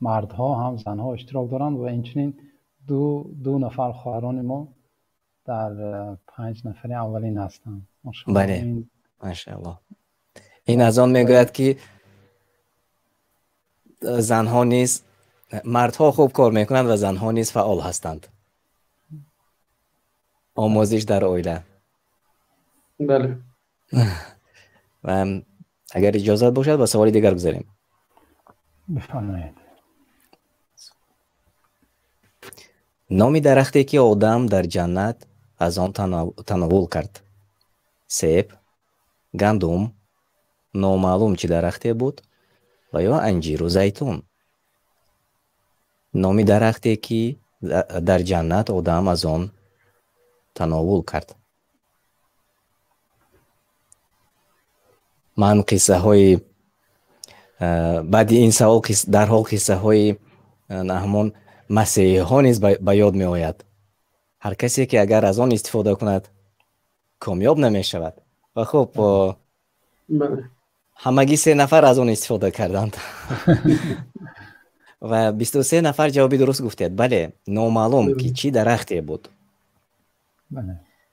мардҳо ҳам занҳо иштирок доранд ва инчунин ду нафар хоҳарони мо дар 5 нафари аввалин ҳастанд. Бале, машааллоҳ. Ин аз он мегӯяд, ки занҳо низ, мардҳо хуб кор мекунанд ва занҳо низ фаъол ҳастанд. Омӯзиш дар оила. Бале. Ва агар иҷозат бошад, ба саволи дигар гузарем. Бифармоед. Номи дарахте, ки Одам дар ҷаннат аз он тановул кард? Себ, гандум, номаълум чӣ дарахте буд ва ё анҷиру зайтун? Номи дарахте, ки дар ҷаннат Одам аз он тановул кард. Ман қиссаҳои баъди ин савол дарҳол қиссаҳои ҳамон масеҳиҳо низ ба ёд меояд. Ҳар касе, ки агар аз он истифода кунад, комёб намешавад. Ва хуб, ҳамагӣ 3 нафар аз он истифода карданд. Ва 23 нафар ҷавоби дуруст гуфтед. Бале, номаълум ки чӣ дарахте буд.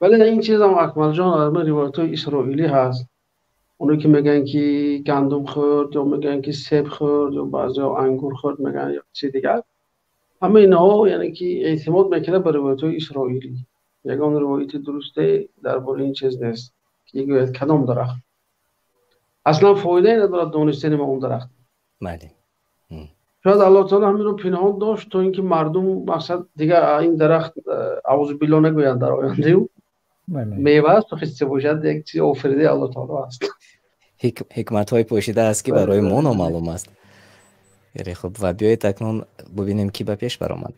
Бале, ин чизам Акмалҷон аз ривоятҳои исроилӣ ҳаст. Оне ки мегӯянд ки гандум хӯрд ё мегӯянд ки себ хӯрд ё баъзеҳо ангур хӯрд мегӯянд ё чизи дигар. Ҳама инҳо яъне ки эътимод мекунад ба ривоятҳои исроилӣ. Ягон ривояти дурусте дар бораи ин чиз нест ки гӯяд кадом дарахт. Аслан фоидае надорад донистани ма он дарахт. Бале. Шояд Аллоҳ таоло ҳаминро пинҳон дошт то ин ки мардум мақсад дигар ин дарахт аъузу биллоҳ нагӯянд дар ояндаю. Мева аст, хисте бошад, як чизи офаридаи Аллоҳ таоло аст. Ҳикматҳои пӯшида аст ки барои мо номаълум аст. Хеле хуб, ва биёед акнун бубинем ки ба пеш баромад.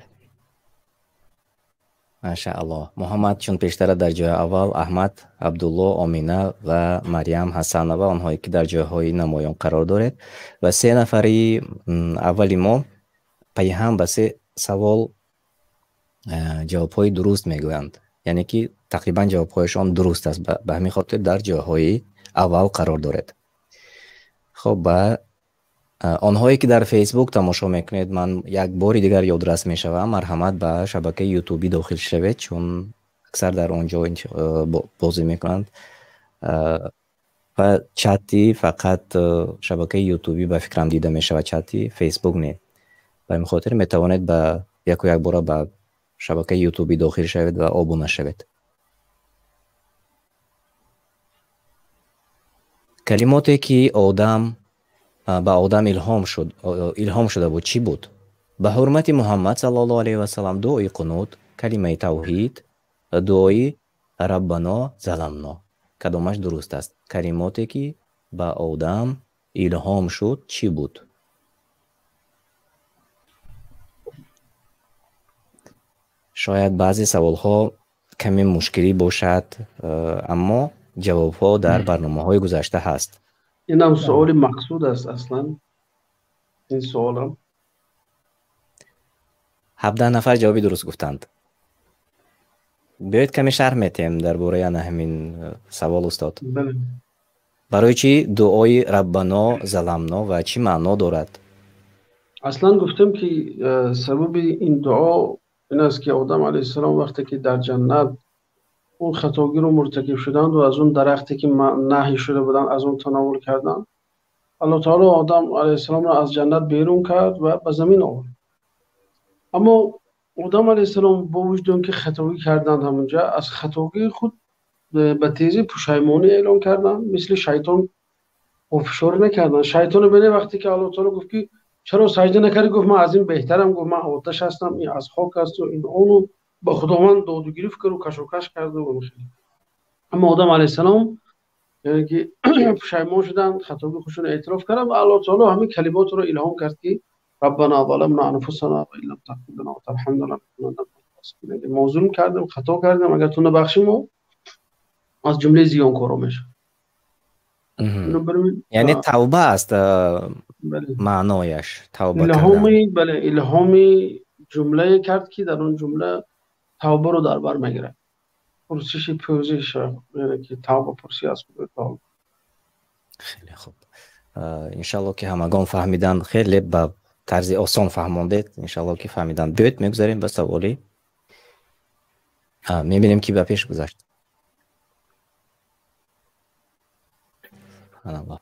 Машааллоҳ. Муҳаммад чун пештара дар ҷои аввал, Аҳмад, Абдулло, Омина ва Марьям Ҳасанова, онҳое ки дар ҷойҳои намоён қарор доред. Ва се нафари аввали мо пайҳам ба се савол ҷавобҳои дуруст мегӯянд. Яъне ки тақрибан ҷавобҳояшон дуруст аст. Ба ҳамин хотир дар ҷойҳои аввал қарор доред. Хоб, ба онҳое ки дар Facebook тамошо мекунед, ман як бори дигар ёдрас мешавам, марҳамат ба шабакаи YouTube дохил шавед, чун аксар дар он ҷо бозӣ мекунанд. Ва чати фақат шабакаи YouTube ба фикрам дида мешавад, чати Facebook не. Ба ҳамин хотир метавонед ба яку як бора ба шабакаи YouTube дохил шавед ва обуна шавед. Калимоте ки одам ба одам илҳом шуда буд чӣ буд? Ба ҳурмати Муҳаммад саллаллоҳу алайҳи васаллам дуои қунут, калимаи тавҳид, дуои Раббано заламно. Кадомаш дуруст аст? Калимоте ки ба одам илҳом шуд чӣ буд? Шояд баъзе саволҳо каме мушкилӣ бошад, аммо ҷавобҳо дар барномаҳои гузашта ҳаст. Инам суоли мақсуд аст аслан. Ин суолам. 17 нафар ҷавоби дуруст гуфтанд. Биёед каме шарҳ метиҳем дар бораи ана ҳамин савол, устод. Барои чӣ дуои Раббано заламно ва чӣ маъно дорад? Аслан гуфтем ки сабаби ин дуо ин аст ки Одам алайҳиссалом вақте ки дар ҷаннат он хатогиро муртакиб шуданд ва аз он дарахте ки наҳй шуда буданд аз он тановул карданд, Аллоҳ таоло Одам алайҳиссаломро аз ҷаннат берун кард ва ба замин овард. Аммо Одам алайҳиссалом бо вуҷуди он ки хатогӣ карданд, ҳамонҷа аз хатогии худ ба тезӣ пушаймонӣ эълон карданд, мисли шайтон пофишорӣ накарданд. Шайтонро бинед вақте ки Аллоҳ таоло гуфт ки чаро саҷда накардӣ, гуфт ман аз ин беҳтарам, гуфт ман оташ ҳастам, ин аз хок аст ва ин ону ба Худованд доду гирифт кард ва кашокаш кард ва хеле. Аммо Одам алайҳиссалом яъне ки пушаймон шуданд, хатои худашонро эътироф карданд ва Аллоҳ таоло ҳамин калимотро илҳом кард ки Раббана заламна анфусана ва ин лам тағфир лана ва тарҳамна ланакунанна минал хосирин. Мо зулм кардем, хато кардем, агар ту набахшӣ мо аз ҷумлаи зиёнкоро мешавем. Яъне тавба аст маънояш, тавба кардан. Бале, илҳоми ҷумлае кард ки дар он ҷумла тавбаро дар бар мегирад. Пурсиши пӯзиш, яъне ки тавба пурсӣ аз Худои таоло. Хеле хуб. Иншаллоҳ ки ҳамагон фаҳмиданд, хеле ба тарзи осон фаҳмондед, иншаллоҳ ки фаҳмиданд. Биёед мегузарем ба саволи. Мебинем ки ба пеш гузашт. Субҳаналлоҳ.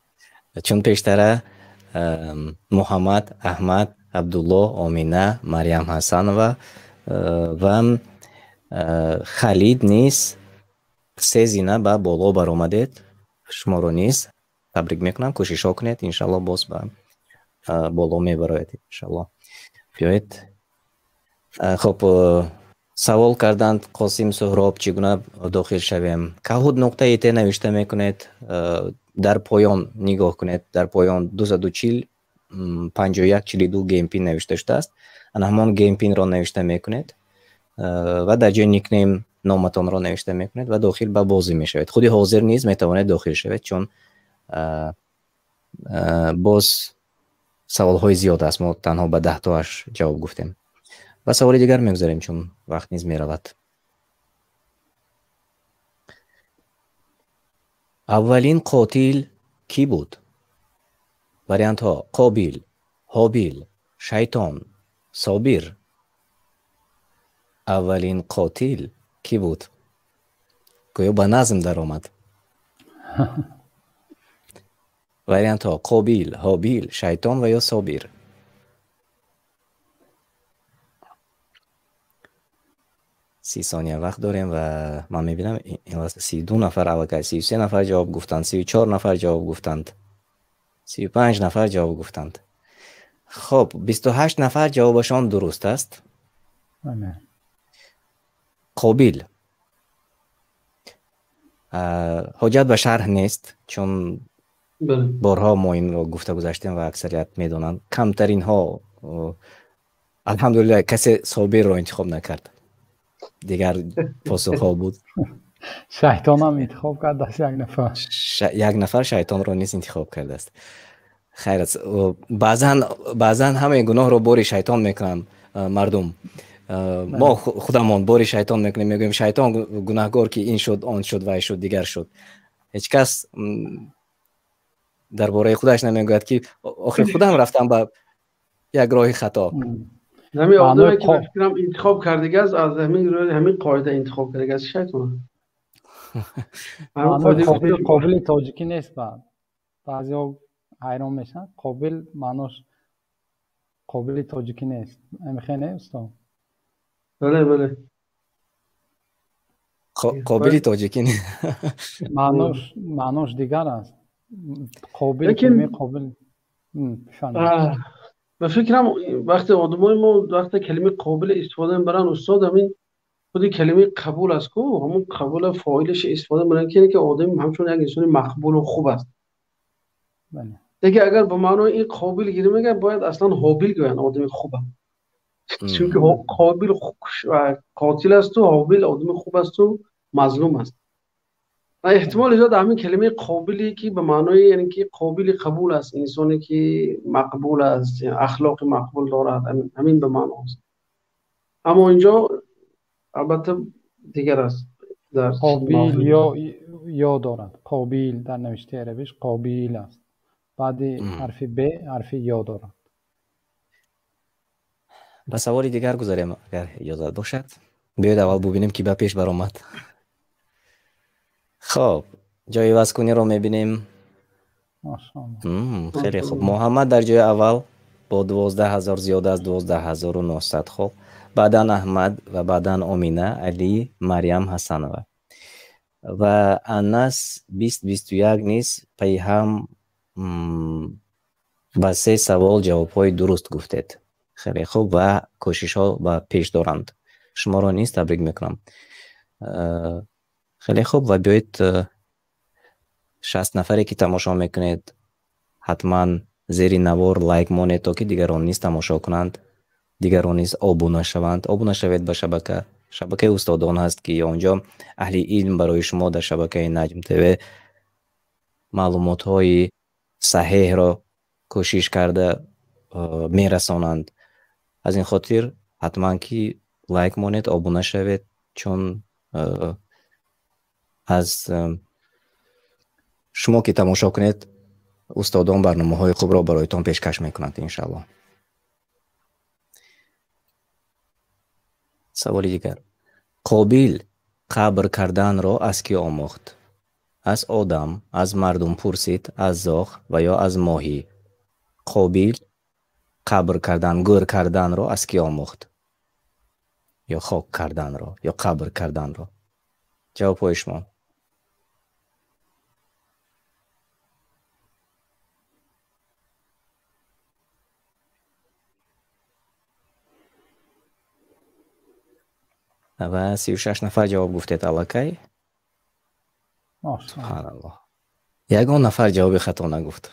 Чун пештара Муҳаммад, Аҳмад, Абдуллоҳ, Омина, Марьям Ҳасанова ва Халид низ се зина ба боло баромадед. Шуморо низ табрик мекунам, кӯшишҳо кунед, иншаллоҳ боз ба боло мебароед, иншаллоҳ. Биёед. Хоб, савол карданд Қосим Суҳроб, чӣ гуна дохил шавем? Kahoot.it навишта мекунед, дар поён нигоҳ кунед, дар поён 240 51 42 геймпин навишта шудааст. Ана ҳамон геймпинро навишта мекунед ва дар ҷои никнейм номатонро навишта мекунед ва дохил ба бозӣ мешавед. Худи ҳозир низ метавонед дохил шавед, чун боз саволҳои зиёд аст, мо танҳо ба 10 тоаш ҷавоб гуфтем. Ба саволи дигар мегузарем, чун вақт низ меравад. Аввалин қотил кӣ буд? Вариантҳо: Қобил, Ҳобил, Шайтон, Собир. Аввалин қотил кӣ буд? Гӯё ба назм даромад. Вариантҳо: Қобил, Ҳобил, Шайтон ва ё Собир. 30 сония вақт дорем ва ман мебинам ин лаҳза 32 нафар аллакай, 33 нафар ҷавоб гуфтанд, 34 нафар ҷавоб гуфтанд, 35 нафар ҷавоб гуфтанд. Хоб, 28 нафар ҷавобашон дуруст аст. Қобил. Ҳоҷат ба шарҳ нест, чун борҳо мо инро гуфта гузаштем ва аксарият медонанд. Камтаринҳо, алҳамдулиллаҳ, касе Собирро интихоб накард. Дигар посухҳо буд. Шайтонам интихоб кардааст як нафар. Як нафар шайтонро низ интихоб кардааст. Хайр аст. Баъзан ҳамаи гуноҳро бори шайтон мекунанд мардум. Мо худамон бори шайтон мекунем, мегӯем шайтон гунаҳгор ки ин шуд, он шуд, вай шуд, дигар шуд. Ҳеҷ кас дар бораи худаш намегӯяд ки охир худам рафтам ба як роҳи хато. Ҳамин одаме ки ба фикрам интихоб кардагиаст, аз ҳамин рӯи ҳамин қоида интихоб кардагиаст шайтон. Қобили тоҷикӣ нест. Баъзеҳо ҳайрон мешаванд. Қобил маънош қобили тоҷикӣ нест. Ҳамихе не, устод? Бале, бале. Қобили тоҷикӣ не. Маънош дигар аст. Қобил, калимаи қобил. Ба фикрам вақте одамои мо вақте калимаи қобил истифода мебаранд, устод, ҳамин худи калимаи қабул аст ку, ҳамон қабула фоилаш истифода мебаранд, ки ки одам ҳамчун як инсони мақбулу хуб аст. Лекин агар ба маънои ин қобил гирем, агар бояд аслан ҳобил гӯянд одами хуб аст. Чунки қобил қотил асту, ҳобил одами хуб асту мазлум аст. Эҳтимол зиёд ҳамин калимаи қобиле ки ба маънои яъне ки қобили қабул аст, инсоне ки мақбул аст, ахлоқи мақбул дорад, ҳамин ба маъно аст. Аммо инҷо албатта дигар аст. Қобил ё дорад. Қобил дар навиштаи арабиш қобил аст. Баъди ҳарфи б ҳарфи ё дорад. Ба саволи дигар гузарем, агар иҷозат бошад. Биёед аввал бубинем ки ба пеш баромад. Хоб, ҷои ивазкуниро мебинем. Хеле хуб. Муҳаммад дар ҷои аввал бо 12 000, зиёда аз 12 900 хол. Баъдан Аҳмад ва баъдан Омина, Алӣ, Марьям Ҳасанова. Ва Анас 20-21 низ пайҳам ба се савол ҷавобҳои дуруст гуфтед. Хеле хуб ва кӯшишҳо ба пеш доранд. Шуморо низ табрик мекунам. Хеле хуб ва биёед, 60 нафаре ки тамошо мекунед, ҳатман зери навор лайк монед, то ки дигарон низ тамошо кунанд, дигарон низ обуна шаванд. Обуна шавед ба шабака. Шабакаи устодон ҳаст, ки онҷо аҳли илм барои шумо дар шабакаи Наҷм ТВ маълумотҳои саҳеҳро кӯшиш карда мерасонанд. Аз ин хотир ҳатман ки лайк монед, обуна шавед, чун аз шумо ки тамошо кунед, устодон барномаҳои хубро бароятон пешкаш мекунанд, иншааллоҳ. Саволи дигар. Қобил қабр карданро аз кӣ омӯхт? Аз одам, аз мардум пурсид, аз зоғ ва ё аз моҳӣ? Қобил қабр кардан, гӯр карданро аз кӣ омӯхт? Ё хок карданро, ё қабр карданро? Ҷавобҳои шумо. Ва 36 нафар ҷавоб гуфтед аллакай. Субҳаналлоҳ. Ягон нафар ҷавоби хато нагуфт.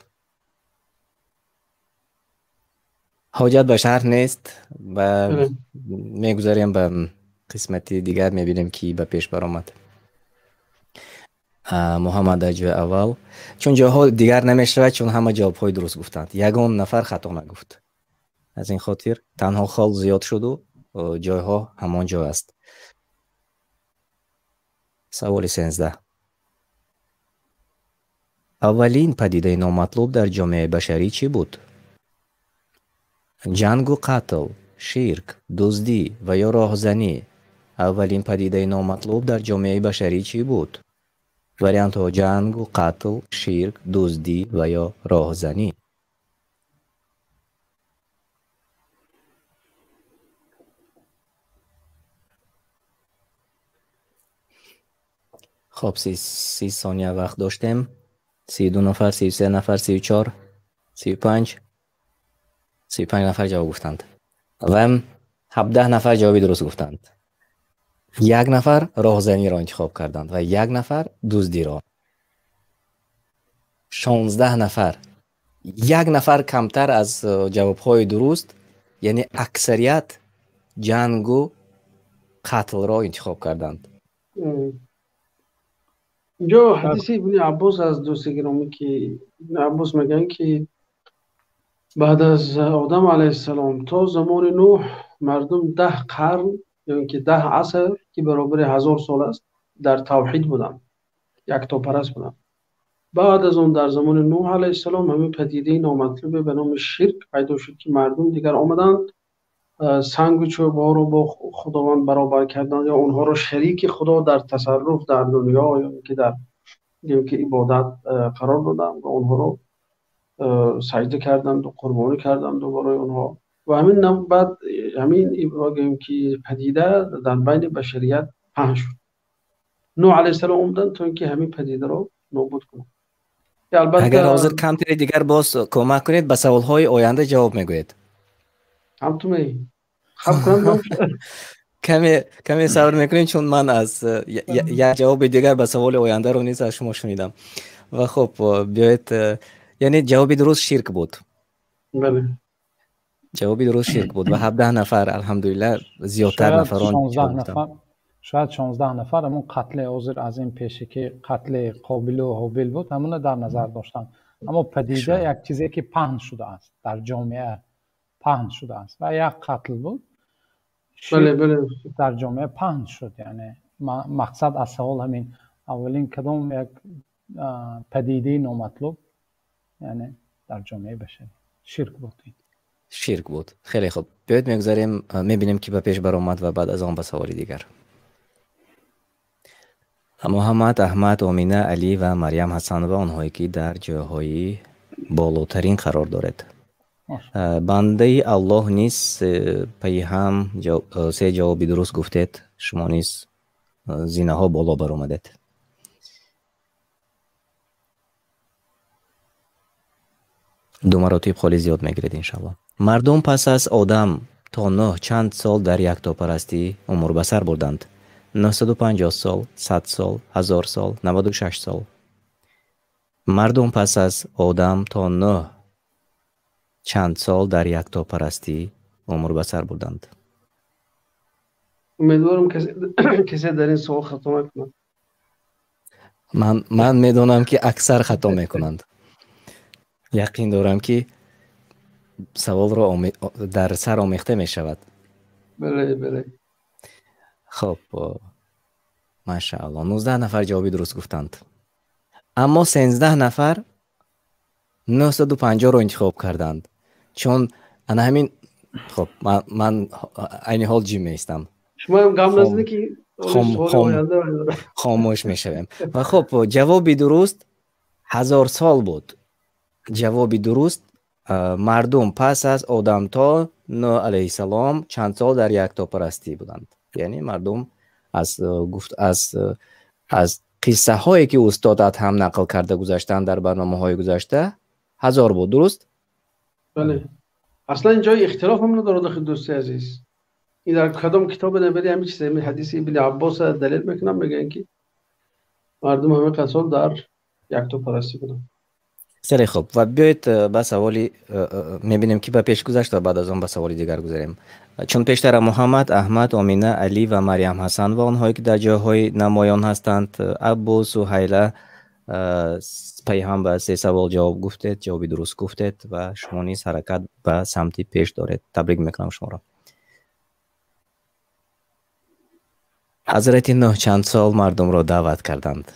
Ҳоҷат ба шарҳ нест. Ба мегузарем ба қисмати дигар, мебинем ки ба пеш баромад. Муҳаммад дар ҷои аввал. Чун ҷойҳо дигар намешавад, чун ҳама ҷавобҳои дуруст гуфтанд. Ягон нафар хато нагуфт. Аз ин хотир танҳо хол зиёд шуду ҷойҳо ҳамон ҷой аст. Саволи 13. Аввалин падидаи номатлуб дар ҷомеаи башарӣ чӣ буд? Ҷангу қатл, ширк, дуздӣ ва ё роҳзанӣ аввалин падидаи номатлуб дар ҷомеаи башарӣ чӣ буд? Вариантҳо: ҷангу қатл, ширк, дуздӣ ва ё роҳзанӣ. Хоб, 30 сония вақт доштем. 32 нафар, 33 нафар, 34, 35, 35 нафар ҷавоб гуфтанд ва 17 нафар ҷавоби дуруст гуфтанд. Як нафар роҳзаниро интихоб карданд ва як нафар дуздиро. 16 нафар, як нафар камтар аз ҷавобҳои дуруст, яъне аксарият ҷангу қатлро интихоб карданд. Инҷо ҳадиси ибни Аббос аз дӯсти гиромӣ, ки ибни Аббос мегӯянд, ки баъд аз Одам алайҳиссалом то замони Нӯҳ мардум 10 қарн ё ин ки 10 аср, ки баробари 1000 сол аст, дар тавҳид буданд, яктопараст буданд. Баъд аз он дар замони Нӯҳ алайҳиссалом ҳамин падидаи номатлубе ба номи ширк пайдо шуд, ки мардум дигар омаданд сангу чӯбҳоро бо Худованд баробар карданд ё онҳоро шарики Худо дар тасарруф дар дунё ё ин ки дар ибодат қарор доданд ва онҳоро саҷда карданд ва қурбонӣ карданд барои онҳо. Ва ҳамин баъд ҳамин гӯем ки падида дар байни башарият паҳн шуд. Нӯҳ алайҳиссалом омаданд то ин ки ҳамин падидаро нобуд кунанд. Агар ҳозир камтаре дигар боз кӯмак кунед, ба саволҳои оянда ҷавоб мегӯед. Ҳамтумей хаб кунам. Каме сабр мекунем, чун ман аз як ҷавоби дигар ба саволи ояндаро низ аз шумо шунидам. Ва хуб, биёед, яъне ҷавоби дуруст ширк буд. Бале, ҷавоби дуруст ширк буд ва 17 нафар, алҳамдулиллаҳ, зиёдтар нафарон 16 нафар, шояд 16 нафар ҳамон қатли ҳозир аз ин пеше ки қатли Қобилу Ҳобил буд, ҳамонро дар назар доштанд. Аммо падида як чизе ки паҳн шудааст дар ҷомеа, паҳн шудааст ва як қатл буд. Бале, бале, дар ҷомеа паҳн шуд. Яъне мақсад аз савол ҳамин аввалин кадом як падидаи номатлуб, яъне дар ҷомеаи башарӣ ширк буд. Ширк буд. Хеле хуб, биёед мегузарем, мебинем ки ба пеш баромад ва баъд аз он ба саволи дигар. Муҳаммад, Аҳмад, Омина, Алӣ ва Марьям Ҳасанова, онҳое ки дар ҷойҳои болотарин қарор доред. Бандаи Аллоҳ низ пайи ҳам се ҷавоби дуруст гуфтед, шумо низ зинаҳо боло баромадед. Ду маротиб холи зиёд мегиред иншаллоҳ. Мардум пас аз Одам то Нӯҳ чанд сол дар яктопарастӣ умр ба сар бурданд? 950 сол, 100 сол, 1000 сол, 96 сол. Мардум пас аз Одам то Нӯҳ чанд сол дар яктопарастӣ умр ба сар бурданд? Умедворам касе дар ин савол хато накунад. Ман медонам ки аксар хато мекунанд. Яқин дорам ки саволро дар сар омехта мешавад. Бале, бале. Хоб, машааллоҳ, 19 нафар ҷавоби дуруст гуфтанд. Аммо 13 нафар 950-ро интихоб карданд. Чун ана ҳамин, хоб, ман айни ҳол ҷим меистам. Шумоям гам назди ки хомӯш мешавем. Ва хоб, ҷавоби дуруст 1000 сол буд. Ҷавоби дуруст мардум пас аз Одам то Нӯҳ алайҳиссалом чанд сол дар яктопарастӣ буданд. Яъне мардум аз гуфт аз қиссаҳое ки устод Адҳам нақл карда гузаштанд дар барномаҳои гузашта 1000 буд, дуруст? Бале. Аслан ин ҷои ихтилоф ҳам надорад, дӯсти азиз. Ин дар кадом китобе набери ҳамин чиз, ҳамин ҳадиси ибни Аббос далел мекунам, мегӯянд ки мардум ҳамин қадр сол дар яктопарастӣ буданд. Хеле хуб, ва биёед ба саволи мебинем ки ба пеш гузашт ва баъд аз он ба саволи дигар гузарем. Чун пештара Муҳаммад, Аҳмад, Омина, Алӣ ва Марьям Ҳасан ва онҳое ки дар ҷойҳои намоён ҳастанд, Абу Суҳайла пайҳам ба се савол ҷавоб гуфтед, ҷавоби дуруст гуфтед ва шумо низ ҳаракат ба самти пеш доред. Табрик мекунам шуморо. Ҳазрати Нӯҳ чанд сол мардумро даъват карданд?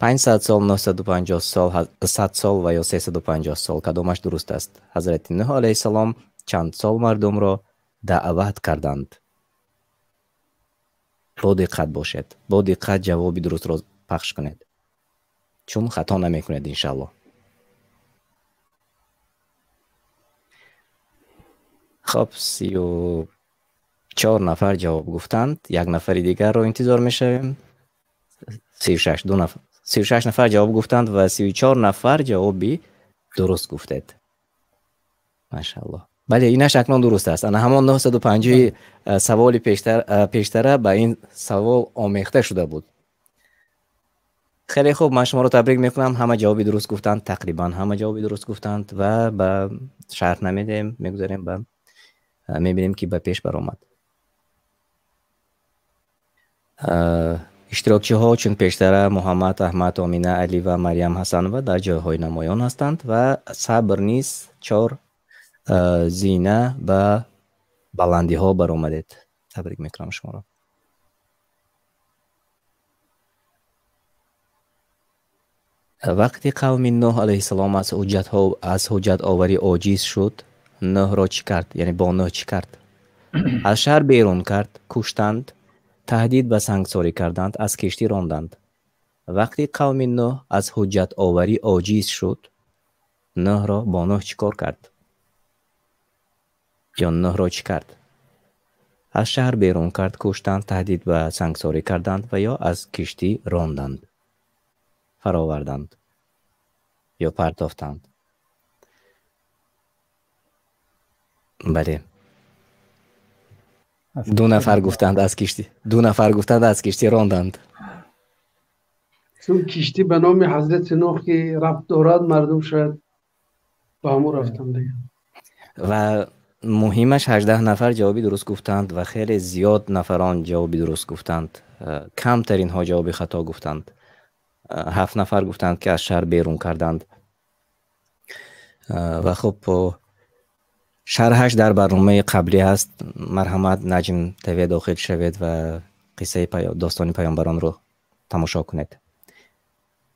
500 сол, 950 сол, 100 сол ва ё 350 сол, кадомаш дуруст аст? Ҳазрати Нӯҳ алайҳиссалом чанд сол мардумро даъват карданд? Бо диққат бошед, бо диққат ҷавоби дурустро пахш кунед, чун хато намекунед иншаллоҳ. Хоб, 34 нафар ҷавоб гуфтанд, як нафари дигарро интизор мешавем. 36, ду нафар, 36 нафар ҷавоб гуфтанд ва 34 нафар ҷавоби дуруст гуфтед. Машааллоҳ. Бале, инаш акнун дуруст аст. Ана ҳамон 950 саволи пештара ба ин савол омехта шуда буд. Хеле хуб, ман шуморо табрик мекунам. Ҳама ҷавоби дуруст гуфтанд, тақрибан ҳама ҷавоби дуруст гуфтанд ва ба шарҳ намедиҳем, мегузарем ба мебинем ки ба пеш баромад. Иштирокчиҳо чун пештара Муҳаммад, Аҳмад, Омина, Али ва Марьям Ҳасанова дар ҷойҳои намоён ҳастанд ва Сабр низ 4 зина ба баландиҳо баромадед. Табрик мекунам шуморо. Вақти қавми Нӯҳ алайҳиссалом аз ҳуҷҷатоварӣ оҷиз шуд, Нӯҳро чӣ кард? Яъне бо Нӯҳ чӣ кард? Аз шаҳр берун кард, куштанд, таҳдид ба сангсорӣ карданд, аз киштӣ ронданд. Вақти қавми Нӯҳ аз ҳуҷҷатоварӣ оҷиз шуд, Нӯҳро бо Нӯҳ чӣ кор кард? Ё Нӯҳро чӣ кард? Аз шаҳр берун кард, куштанд, таҳдид ба сангсорӣ карданд ва ё аз киштӣ ронданд, фароварданд ё партофтанд. Бале. Ду нафар гуфтанд аз киштӣ, ду нафар гуфтанд аз киштӣ ронданд. Чун киштӣ ба номи ҳазрати Нӯҳ ки рабт дорад, мардум шояд ба ҳамон рафтанд дигар. Ва муҳимаш 18 нафар ҷавоби дуруст гуфтанд ва хеле зиёд нафарон ҷавоби дуруст гуфтанд. Камтаринҳо ҷавоби хато гуфтанд. 7 нафар гуфтанд ки аз шаҳр берун карданд. Ва хуб, шарҳаш дар барномаи қаблӣ ҳаст. Марҳамат, Наҷм ТВ дохил шавед ва қиссаи достони паёмбаронро тамошо кунед.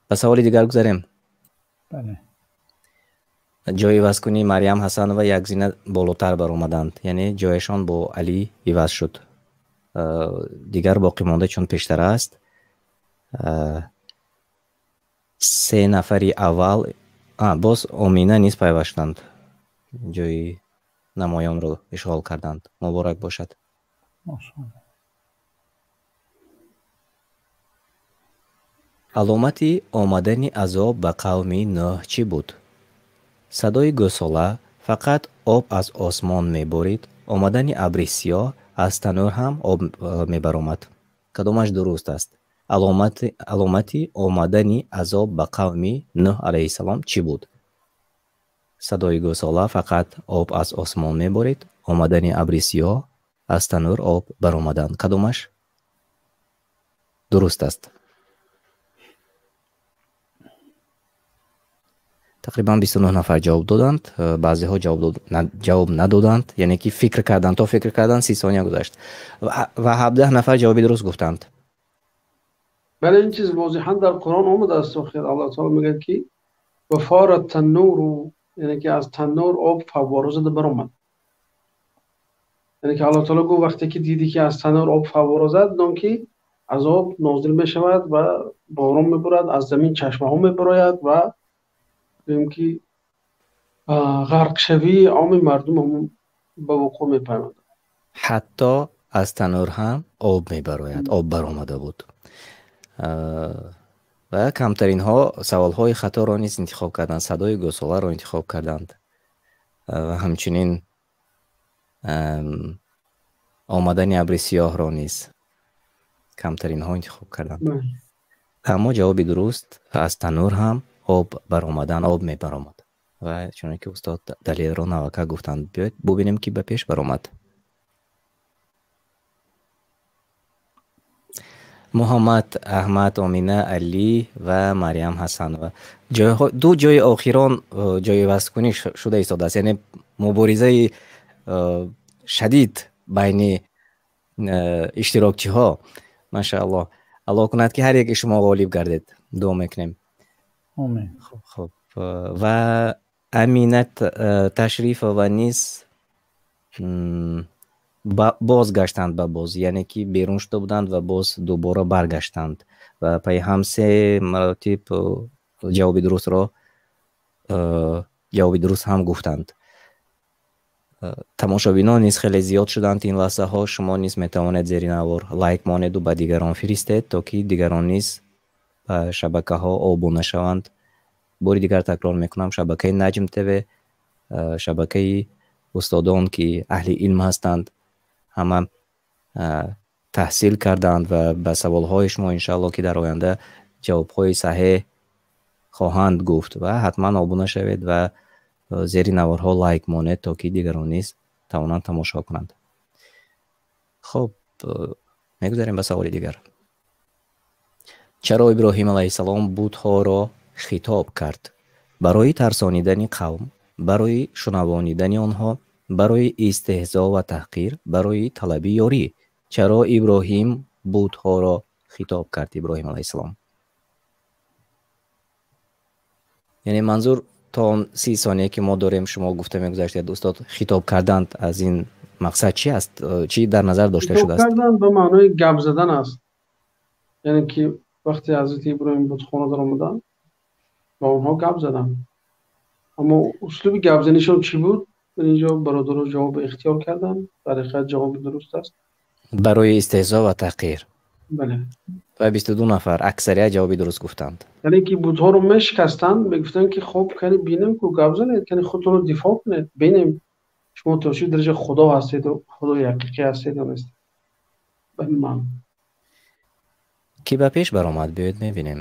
Ба саволи дигар гузарем. Бале. Ҷои ивазкунии Марьям Ҳасанова як зина болотар баромаданд, яъне ҷояшон бо Алӣ иваз шуд. Дигар боқӣ монда чун пештара аст. 3 нафари аввал, боз Омина низ пайваст шуданд, ҷои намоёнро ишғол карданд. Муборак бошад. Аломати омадани азоб ба қавми Нӯҳ чӣ буд? Садои гӯсола, фақат об аз осмон меборид, омадани абри сиёҳ, аз танӯр ҳам об мебаромад. Кадомаш дуруст аст? Аломати омадани азоб ба қавми Нӯҳ алайҳиссалом чӣ буд? Садои гӯсола, фақат об аз осмон меборид, омадани абри сиёҳ, аз танӯр об баромадан. Кадомаш дуруст аст? Тақрибан 29 нафар ҷавоб доданд, баъзеҳо ҷавоб надоданд, яъне ки фикр карданд, то фикр карданд 30 сония гузашт ва 17 нафар ҷавоби дуруст гуфтанд. Бале, ин чиз возеҳан дар Қуръон омадааст. Охир Аллоҳ таоло мегӯяд ки ва фарат таннуру, яъне ки аз таннур об фаввора зада баромад. Яъне ки Аллоҳ таоло гуфт вақте ки дидӣ ки аз таннур об фаввора зад, дон ки азоб нозил мешавад ва борон меборад, аз замин чашмаҳо мебарояд ва гӯем ки ғарқшавии омми мардум ҳамон ба вуқӯъ мепайвандад. Ҳатто аз танӯр ҳам об мебарояд, об баромада буд. Ва камтаринҳо саволҳои хаторо низ интихоб карданд, садои гӯсоларо интихоб карданд ва ҳамчунин омадани абри сиёҳро низ камтаринҳо интихоб карданд. Аммо ҷавоби дуруст аз танӯр ҳам об баромадан, об мебаромад. Ва чуноне ки устод далелро навака гуфтанд, биёед бубинем ки ба пеш баромад. Муҳаммад, Аҳмад, Омина, Алӣ ва Марьям Ҳасанова. Ду ҷои охирон ҷои ивазкунӣ шуда истодааст, яъне муборизаи шадид байни иштирокчиҳо. Машааллоҳ. Аллоҳ кунад ки ҳар яке шумо ғолиб гардед. Дуо мекунем. Омин. Хуб, ва Амина Ташрифова низ бозгаштанд ба боз, яъне ки берун шуда буданд ва боз дубора баргаштанд ва пайи ҳам се маротиб ҷавоби дурустро, ҷавоби дуруст ҳам гуфтанд. Тамошобинон низ хеле зиёд шуданд ин лаҳзаҳо. Шумо низ метавонед зери навор лайк монеду ба дигарон фиристед, то ки дигарон низ ба шабакаҳо обуна шаванд. Бори дигар такрор мекунам, шабакаи Наҷм ТВ, шабакаи устодон ки аҳли илм ҳастанд, ҳама таҳсил карданд ва ба саволҳои шумо иншааллоҳ ки дар оянда ҷавобҳои саҳеҳ хоҳанд гуфт ва ҳатман обуна шавед ва зери наворҳо лайк монед, то ки дигарон низ тавонанд тамошо кунанд. Хуб, мегузарем ба саволи дигар. Чаро Иброҳим алайҳиссалом бутҳоро хитоб кард? Барои тарсонидани қавм, барои шунавонидани онҳо, барои истеҳзо ва таҳқир, барои талаби ёрӣ. Чаро Иброҳим бутҳоро хитоб кард, Иброҳим алайҳиссалом? Яъне манзур то он 30 соние ки мо дорем, шумо гуфта мегузаштед, устод, хитоб карданд аз ин мақсад чи аст? Чӣ дар назар дошта Хитоб шудааст? кардан ба маънои гап задан аст. Яъне ки вақте ҳазрати Иброҳим бутхона даромаданд, ба онҳо гап заданд. Аммо услуби гапзанишон чӣ буд? Инҷо бародаро ҷавоб ихтиёр карданд. Дар ҳақиқат ҷавоби дуруст аст. Барои истеҳзо ва таҳқир. Бале. Ва 22 нафар аксарият ҷавоби дуруст гуфтанд. Яъне ки бутҳоро мешикастанд, мегуфтанд ки хоб кани бинем ку гап занед, кани худтонро дифоъ кунед, бинем шумо то чӣ дараҷа худо ҳастед ва худои ҳақиқӣ ҳастед ё нестед. Ба ин маъно. Ки ба пеш баромад, биёед мебинем.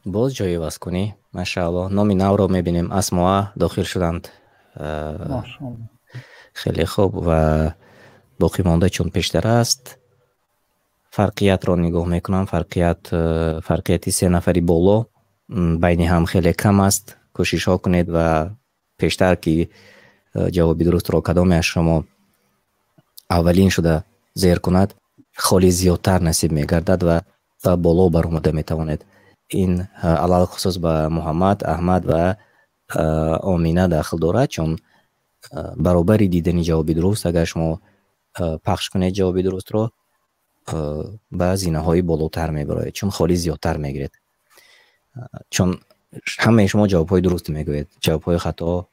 Боз ҷои ивазкунӣ, машааллоҳ, номи навро мебинем, Асмоа дохил шуданд. Машааллоҳ. Хеле хуб ва боқӣ монда чун пештар аст. Фарқиятро нигоҳ мекунам. Фарқияти се нафари боло байни ҳам хеле кам аст. Кӯшишҳо кунед ва пештар ки ҷавоби дурустро кадоме аз шумо аввалин шуда зер кунад, холи зиёдтар насиб мегардад ва ба боло баромада метавонед. Ин алалхусус ба Муҳаммад, Аҳмад ва Омина дахл дорад, чун баробари дидани ҷавоби дуруст, агар шумо пахш кунед ҷавоби дурустро, ба зинаҳои болотар мебароед, чун холи зиёдтар мегиред. Чун ҳамаи шумо ҷавобҳои дуруст мегӯед, ҷавобҳои хато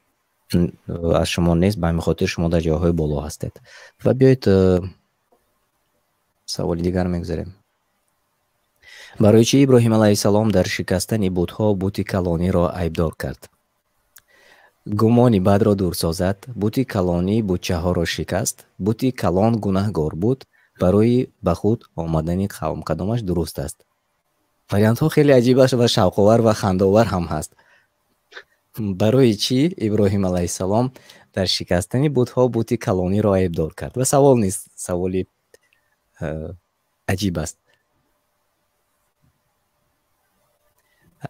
аз шумо нест, ба ҳамин хотир шумо дар ҷойҳои боло ҳастед. Ва биёед саволи дигар мегузарем. Барои чӣ Иброҳим алайҳиссалом дар шикастани бутҳо бути калониро айбдор кард? Гумони бадро дур созад, бути калонӣ бутчаҳоро шикаст, бути калон гунаҳгор буд, барои ба худ омадани қавм. Кадомаш дуруст аст? Вариантҳо хеле аҷиб аст ва шавқовар ва хандовар ҳам ҳаст. Барои чӣ Иброҳим алайҳиссалом дар шикастани бутҳо бути калониро айбдор кард? Ва савол низ саволи аҷиб аст.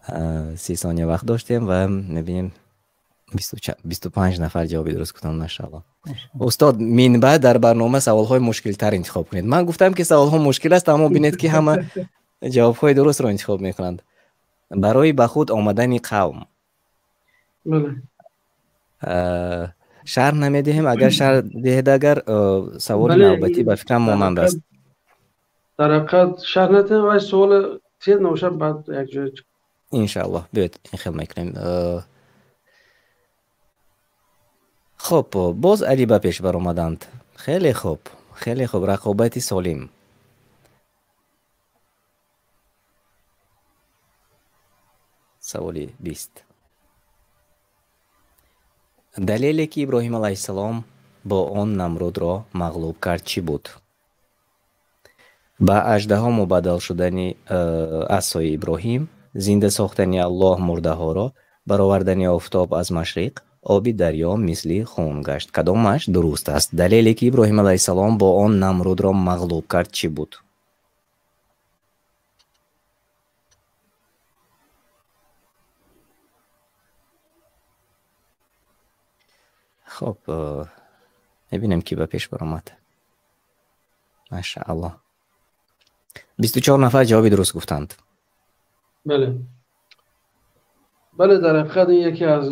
30 сония вақт доштем ва мебинем 25 нафар ҷавоби дуруст гуфтанд, машааллоҳ. Устод, минбаъд дар барнома саволҳои мушкилтар интихоб кунед. Ман гуфтам ки саволҳо мушкил аст, аммо бинед ки ҳама ҷавобҳои дурустро интихоб мекунанд. Барои ба худ омадани қавм. Шарҳ намедиҳем, агар шарҳ диҳед, агар саволи навбатӣ ба фикрам монанд аст. Дар ҳақиқат шарҳ надиҳем, вай савол тез набошад, баъд як ҷой иншааллоҳ. Биёед ин хел мекунем. Хуб, боз Али ба пеш баромаданд. Хеле хуб, хеле хуб, рақобати солим. Саволи 20. Далеле ки Иброҳим алайҳиссалом бо он Намрудро мағлуб кард чӣ буд? Ба аждаҳо мубаддал шудани асои Иброҳим, зинда сохтани Аллоҳ мурдаҳоро, баровардани офтоб аз машриқ, оби дарё мисли хун гашт. Кадомаш дуруст аст? Далеле ки Иброҳим алайҳиссалом бо он Намрудро мағлуб кард чӣ буд? Хоб, мебинем ки ба пеш баромад. Машааллоҳ. 24 нафар ҷавоби дуруст гуфтанд. Бале. Бале, дар ҳақиқат ин яке аз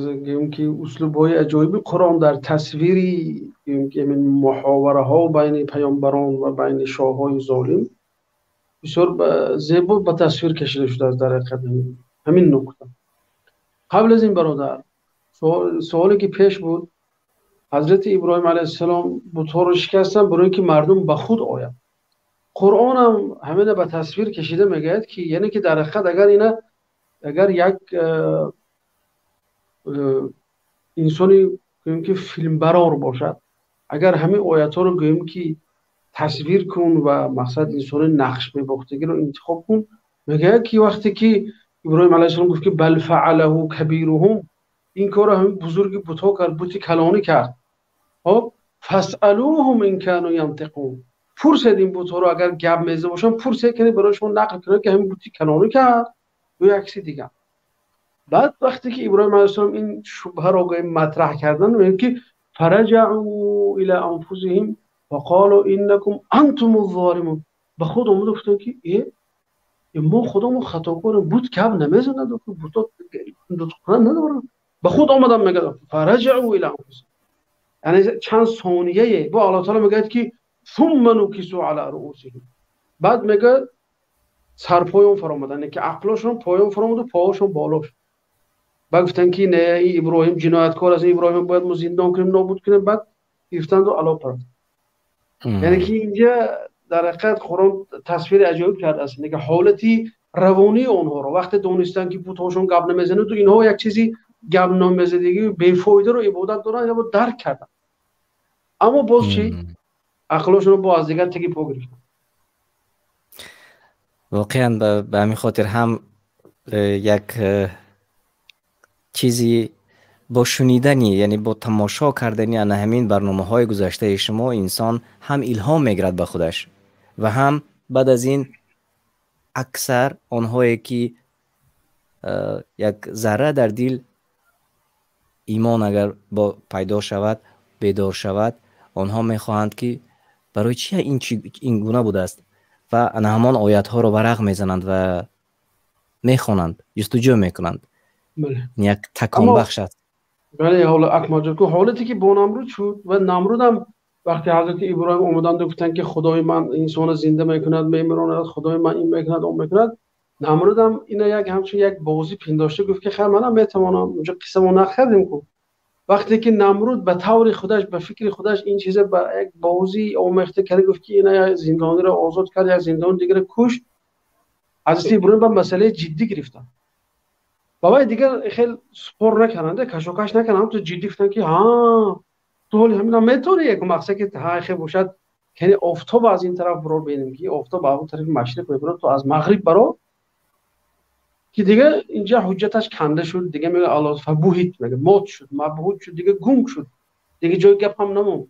ки услубҳои аҷоиби Қуръон дар тасвири ки муҳовараҳо байни паёмбарон ва байни шоҳҳои золим бисёр зебо ба тасвир кашида шудааст. Дар ҳақиқат ҳамин нукта. Қабл аз ин бародар, суоле ки пеш буд, ҳазрати Иброҳим алайҳиссалом бутҳоро шикастанд барои ин ки мардум ба худ ояд. Қуръон ҳам ҳамина ба тасвир кашида мегӯяд ки яъне ки дар ҳақиқат агар ина агар як инсони гӯем ки филмбарор бошад, агар ҳамин оятҳоро гӯем ки тасвир кун ва мақсад инсони нақш мебохтагиро интихоб кун, мегӯяд ки вақте ки Иброҳим алайҳиссалом гуфт ки бал фаалаҳу кабируҳум, ин корро ҳамин бузурги бутҳо кард, бути калонӣ кард. Хоб, фасалуҳум ин кану янтиқун, пурсед ин бутҳоро агар гап мезада бошанд, пурсед кунед барои шумо нақл кунанд ки ҳамин бути калонӣ кард ё як чизи дигар. Баъд вақте ки Иброҳим алайҳиссалом ин шубҳаро матраҳ карданд, мегӯяд ки фараҷаъу ила анфусиҳим вақолу иннакум антумуз золимун, ба худ омада гуфтанд ки мо худамон хатокорем, бут гап намезанад, бутҳо нутқ надоранд. Ба худ омадан мегӯяд фараҷаъу ила анфусиҳим, яъне чанд сонияе бо Аллоҳ таъоло мегӯяд ки сумма нукису ала руусиҳим, баъд мегӯяд сарпоён фаромаданд, яъне ки ақлошон поён фаромаду поҳошон боло шуд. Баъд гуфтанд ки не, ин Иброҳим ҷинояткор аст, ин Иброҳим бояд мо зиндон кунем, нобуд кунем. Баъд гирифтанду ало парафт. Яъне ки инҷа дар ҳақиқат Қуръон тасвири аҷоиб кардааст, яъне ки ҳолати равонии онҳоро вақте донистанд ки бутҳошон гап намезанаду инҳо як чизи гап намезадагӣ бефоидаро ибодат доранд, инро дарк карданд. Аммо боз чӣ? Ақлошонро бо аз дигар таги по гирифтанд. Воқеан ба ҳамин хотир ҳам як чизи бо шунидани, яъне бо тамошо кардани ана ҳамин барномаҳои гузаштаи шумо инсон ҳам илҳом мегирад ба худаш ва ҳам баъд аз ин аксар онҳое ки як зарра дар дил имон агар пайдо шавад, бедор шавад, онҳо мехоҳанд ки барои чи ин гуна будааст ва ана ҳамон оятҳоро варақ мезананд ва мехонанд, ҷустуҷӯ мекунанд. Як таконбахш аст. Бале, ҳоло Акмалҷон, ҳолате ки бо Намруд шуд ва Намруд ҳам вақте ҳазрати Иброҳим омаданд гуфтанд ки Худои ман инсонро зинда мекунад, мемиронад, Худои ман ин мекунад, он мекунад. Намруд ҳам ина як ҳамчун як бозӣ пиндошта гуфт ки хайр, манам метавонам. Унҷо қисса мо нақл кардем ку. Вақте ки Намруд ба таври худаш, ба фикри худаш ин чиза ба як бозӣ омехта кард, гуфт ки ина як зиндониро озод кард, як зиндони дигарро кушт. Ҳазрати Иброҳим ба масъалаи ҷиддӣ гирифтанд. Бабай дигар хел спор накарданд, кашокаш накарданд, ту ҷиддӣ гуфтанд ки ҳа, ту ҳоли ҳамина метавонӣ, як мақсад ки ҳа хел бошад, яъне офтоб аз ин тараф барор бинем ки офтоб аз он тарафи машриқ мебарад, ту аз мағриб барор, ки дигар инҷа ҳуҷҷаташ канда шуд, дигар мегӯяд Аллоҳ фабуҳит, мегӯяд мот шуд, мабҳут шуд, дигар гунг шуд, дигар ҷои гап ҳам намонд.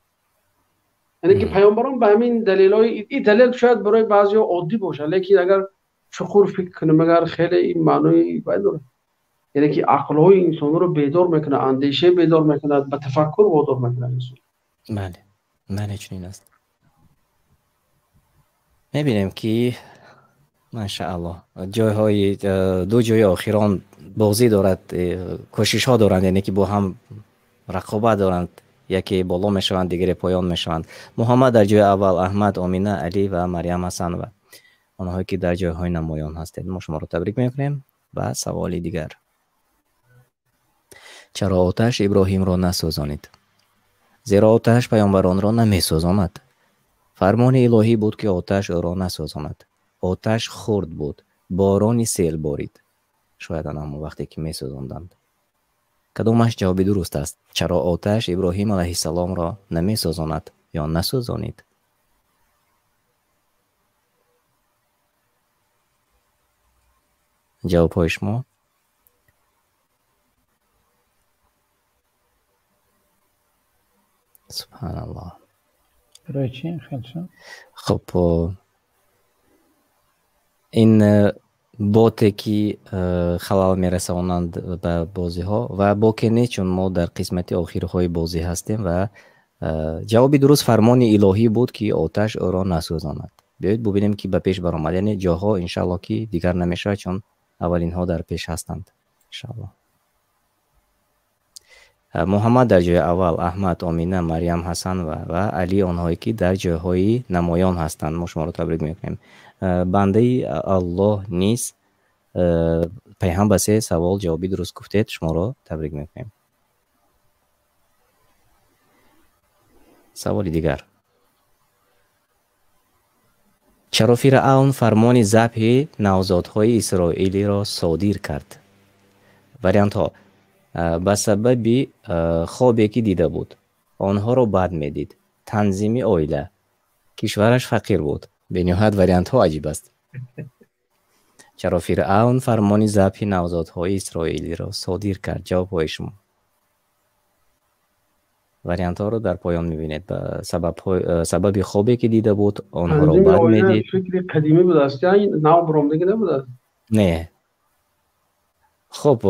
Яъне ки паёмбарон ба ҳамин далелҳои ин далел шояд барои баъзеҳо оддӣ бошад, лекин агар чуқур фикр кунем, агар хеле ин маънои бай дорад. Яъне ки ақлҳои инсонро бедор мекунад, андеша бедор мекунад, ба тафаккур водор мекунад инсон. Бале, бале, чунин аст. Мебинем ки машааллоҳ ҷойҳои ду ҷои охирон бозӣ дорад, кӯшишҳо доранд, яъне ки бо ҳам рақобат доранд, яке боло мешаванд, дигаре поён мешаванд. Муҳаммад дар ҷои аввал, Аҳмад, Омина, Алӣ ва Марьям Ҳасанова, онҳое ки дар ҷойҳои намоён ҳастед, мо шуморо табрик мекунем. Ва саволи дигар: чаро оташ Иброҳимро насӯзонид? Зеро оташ паёмбаронро намесӯзонад. Фармони илоҳӣ буд ки оташ ӯро насӯзонад. Оташ хурд буд, борони сел борид. Шояд ана ҳамон вақте ки месӯзонданд. Кадомаш ҷавоби дуруст аст? Чаро оташ Иброҳим алайҳиссаломро намесӯзонад ё насӯзонид? Ҷавобҳои шумо? Субҳаналлоҳ. Барои чӣ хел шуд? Хуб, ин боте ки халал мерасонанд ба бозиҳо ва боке не, чун мо дар қисмати охирҳои бозӣ ҳастем ва ҷавоби дуруст фармони илоҳӣ буд ки оташ ӯро насӯзонад. Биёед бубинем, ки ба пеш баромад. Яъне ҷоҳо иншаалло ки дигар намешавад, чун аввалинҳо дар пеш ҳастанд. Иншаалло. Муҳаммад дар ҷои аввал, Аҳмад, Омина, Марьям, Ҳасан ва Али, онҳое ки дар ҷойҳои намоён ҳастанд. Мо шуморо табрик мекунем. Бандаи Аллоҳ низ пайҳам ба 3 савол ҷавоби дуруст гуфтед, шуморо табрик мекунем. Саволи дигар. Чаро Фиръавн фармони забҳи навзодҳои исроилиро содир кард? Вариантҳо: ба сабаби хобе ки дида буд, онҳоро бад медид, танзими оила, кишвараш фақир буд. Бениҳоят вариантҳо аҷиб аст. Чаро Фиръавн фармони забҳи навзодҳои исроилиро содир кард? Ҷавобҳои шумо. Вариантҳоро дар поён мебинед. Сабаби хобе ки дида буд, онҳоро бад медид. Фикри қадимӣ будааст, яъне нав баромадагӣ набудааст? Не. Хуб,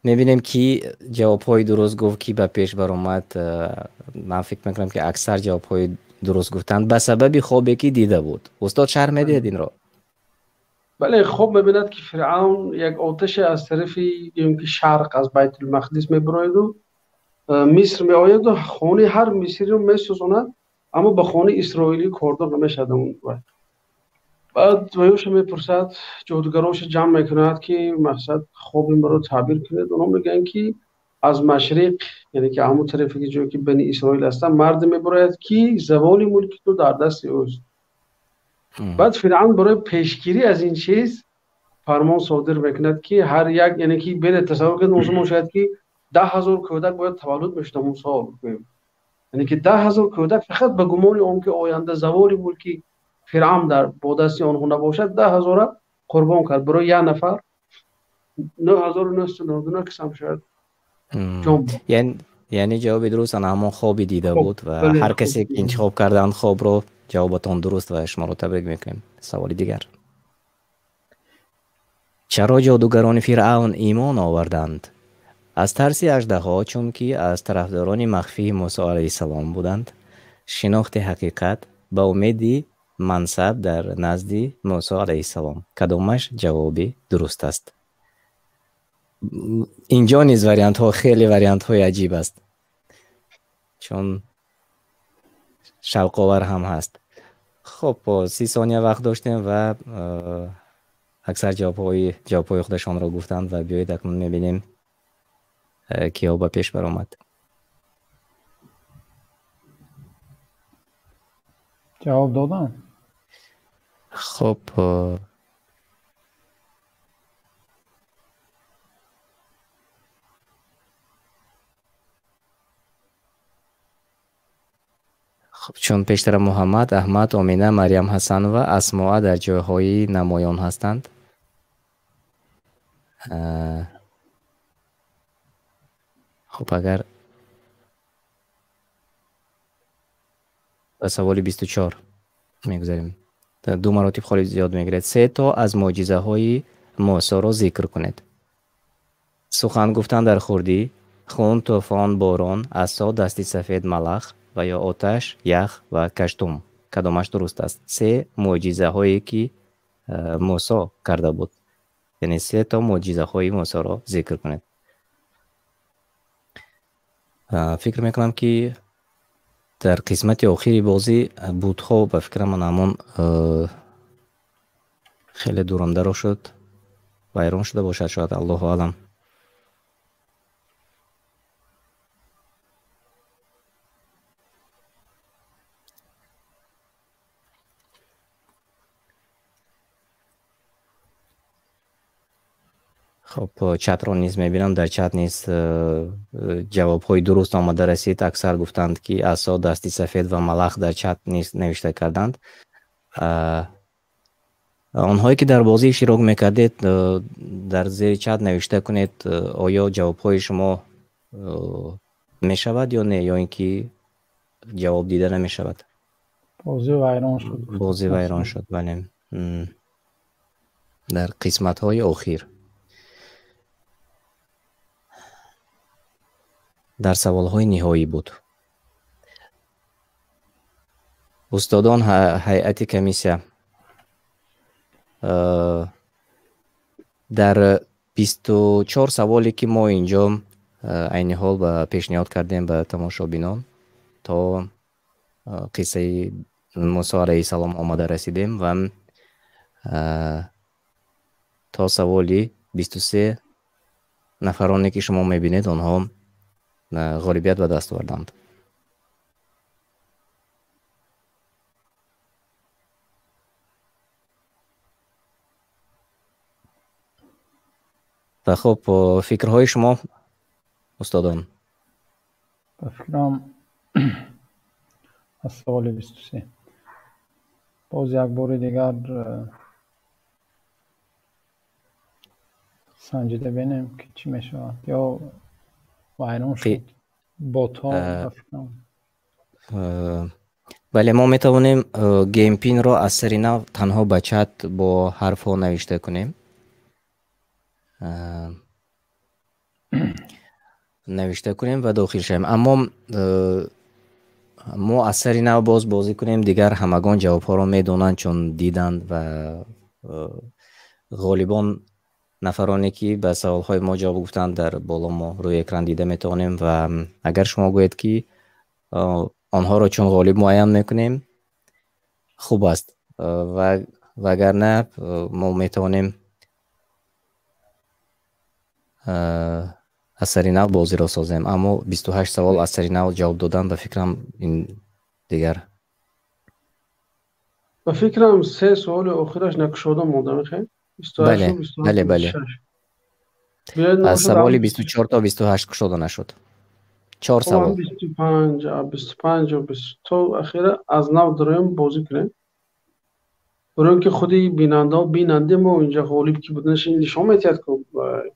мебинем ки ҷавобҳои дуруст гуфт, ки ба пеш баромад. Ман фикр мекунам ки аксар ҷавобҳои дуруст гуфтанд. Ба сабаби хобе ки дида буд. Устод, шарҳ медиҳед инро? Бале, хоб мебинад ки Фиръавн як оташе аз тарафи ки шарқ, аз Байтулмақдис мебарояду Миср меояду хонаи ҳар мисриро месӯзонад, аммо ба хонаи исроилӣ кордор намешавад. Баъд ваёша мепурсад, ҷодугароша ҷамъ мекунад ки мақсад хоби маро таъбир кунед. Онҳо мегӯянд ки аз машриқ, яъне ки ҳамон тарафе ки ҷое ки бани Исроил ҳастанд, марде мебарояд ки заволи мулки ту дар дасти ӯст. Баъд Фиръавн барои пешгирӣ аз ин чиз фармон содир мекунад ки ҳар як, яъне ки бинед, тасаввур кунед, он замон шояд ки 10,000 кӯдак бояд таваллуд мешуд ҳамон сол, яъне ки 10,000 кӯдак фақат ба гумони он ки оянда заволи мулки Фиръавн дар бо дасти онҳо набошад, 10,000 қурбон кард барои як нафар. 9,999 касам шояд. Яъне ҷавоби дуруст ана ҳамон хоби дида буд ва ҳар касе ки интихоб карданд хобро, ҷавобатон дуруст ва шуморо табрик мекунем. Саволи дигар. Чаро ҷодугарони Фиръавн имон оварданд? Аз тарси аждаҳо, чунки аз тарафдорони махфии Мусо алайҳиссалом буданд, шинохти ҳақиқат, ба умеди мансаб дар назди Мусо алайҳиссалом. Кадомаш ҷавоби дуруст аст? Инҷо низ вариантҳо хеле вариантҳои аҷиб аст, чун шавқовар ҳам ҳаст. Хуб, 30 сония вақт доштем ва аксар ҷавобҳои худашонро гуфтанд ва биёед акнун мебинем киҳо ба пеш баромад. Ҷавоб додам? Хуб, чун пештара Муҳаммад, Аҳмад, Омина, Марьям Ҳасанова, Асмоа дар ҷойҳои намоён ҳастанд. Хуб, агар ба саволи 24 мегузарем, ду маротиб холи зиёд мегиред. 3 то аз мӯъҷизаҳои Мусоро зикр кунед. Сухан гуфтан дар хурдӣ, хун, тӯфон, борон, асо, дасти сафед, малах ва ё оташ, ях ва каштум. Кадомаш дуруст аст? 3 мӯъҷизаҳое ки Мусо карда буд, яъне 3 то мӯъҷизаҳои Мусоро зикр кунед. Фикр мекунам ки дар қисмати охири бозӣ бутҳо ба фикрам ман ҳамон хеле дурамдаро шуд, вайрон шуда бошад, шояд, Аллоҳу аълам. Хуб, чатро низ мебинам. Дар чат низ ҷавобҳои дуруст омада расид. Аксар гуфтанд ки асо, дасти сафед ва малах дар чат низ навишта карданд. Онҳое ки дар бозӣ иштирок мекардед, дар зери чат навишта кунед, оё ҷавобҳои шумо мешавад ё не, ё ин ки ҷавоб дида намешавад. Бозӣ вайрон шуд. Бозӣ вайрон шуд, бале. Дар қисматҳои охир. Дар саволҳои ниҳоӣ буд. Устодон, ҳайати комиссия, дар 24 саволе ки мо инҷо айни ҳол ба пешниҳод кардем ба тамошобинон, то қиссаи Мусо алайҳиссалом омада расидем ва то саволи 23 нафароне ки шумо мебинед, онҳо ғолибият ба даст оварданд. Ва хуб, фикрҳои шумо, устодон? Ба фикрам, аз саволи 23 боз як бори дигар санҷида бинем, ки чӣ мешавад, ё вайрон шуд ботҳо, ба фикрам. Бале, мо метавонем геймпинро аз сари нав танҳо ба чат бо ҳарфҳо навишта кунем. Навишта кунем ва дохил шавем. Аммо мо аз сари нав боз бозӣ кунем, дигар ҳамагон ҷавобҳоро медонанд, чун диданд ва ғолибон нафароне ки ба саволҳои мо ҷавоб гуфтанд, дар боло мо рӯи экран дида метавонем. Ва агар шумо гӯед, ки онҳоро чун ғолиб муайян мекунем, хуб аст, ва вагарна мо метавонем аз сари нав бозиро созем. Аммо 28 савол аз сари нав ҷавоб додан, ба фикрам, ин дигар. Ба фикрам, се суоли охираш накушода монда, мехоҳем. Бале, бале, бале. Аз саволи 24 то 28 кушода нашуд. Чор савол. 25, 25 то охира аз нав дароем, бозӣ кунем. Барои ки худи бинандаҳо бинанде, мо инҷа ғолиб ки буданаш ин нишон медиҳад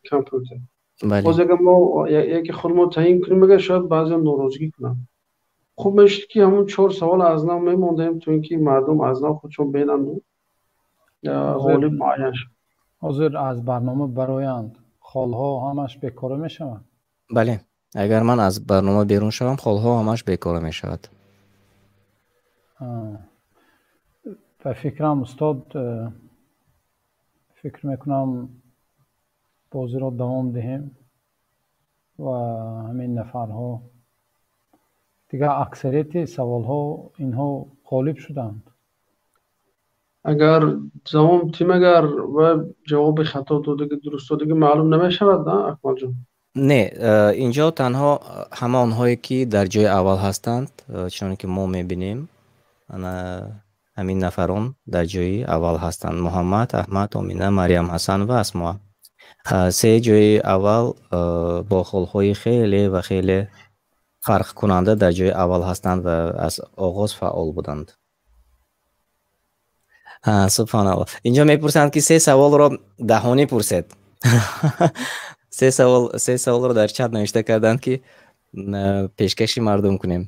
компютер. Боз агар мо яке худ мо таъин кунем, агар шояд баъзеҳо норозигӣ кунанд. Хуб мешуд, ки ҳамун чор савол аз нав мемондаем, то ин ки мардум аз нав худшон бинанду ғолиб муайян шуд. Ҳозир аз барнома бароянд, холҳо ҳамаш бекора мешаванд? Бале, агар ман аз барнома берун шавам, холҳо ҳамаш бекора мешавад. Ба фикрам, устод, фикр мекунам, бозиро давом диҳем ва ҳамин нафарҳо дигар аксарияти саволҳо инҳо ғолиб шуданд. Агар давом тим, агар ва ҷавоби хато додагӣ, дуруст додагӣ маълум намешавад, на, Акмалҷон? Не, инҷо танҳо ҳама онҳое ки дар ҷои аввал ҳастанд, чуноне ки мо мебинем, ҳамин нафарон дар ҷои аввал ҳастанд: Муҳаммад, Аҳмад, Омина, Марьям, Ҳасан ва Асмо. Се ҷои аввал бо холҳои хеле ва хеле фарқкунанда дар ҷои аввал ҳастанд ва аз оғоз фаъол буданд. Субҳаналлоҳ, инҷо мепурсанд, ки се саволро даҳонӣ пурсед. Се савол, се саволро дар чат навишта карданд, ки пешкаши мардум кунем.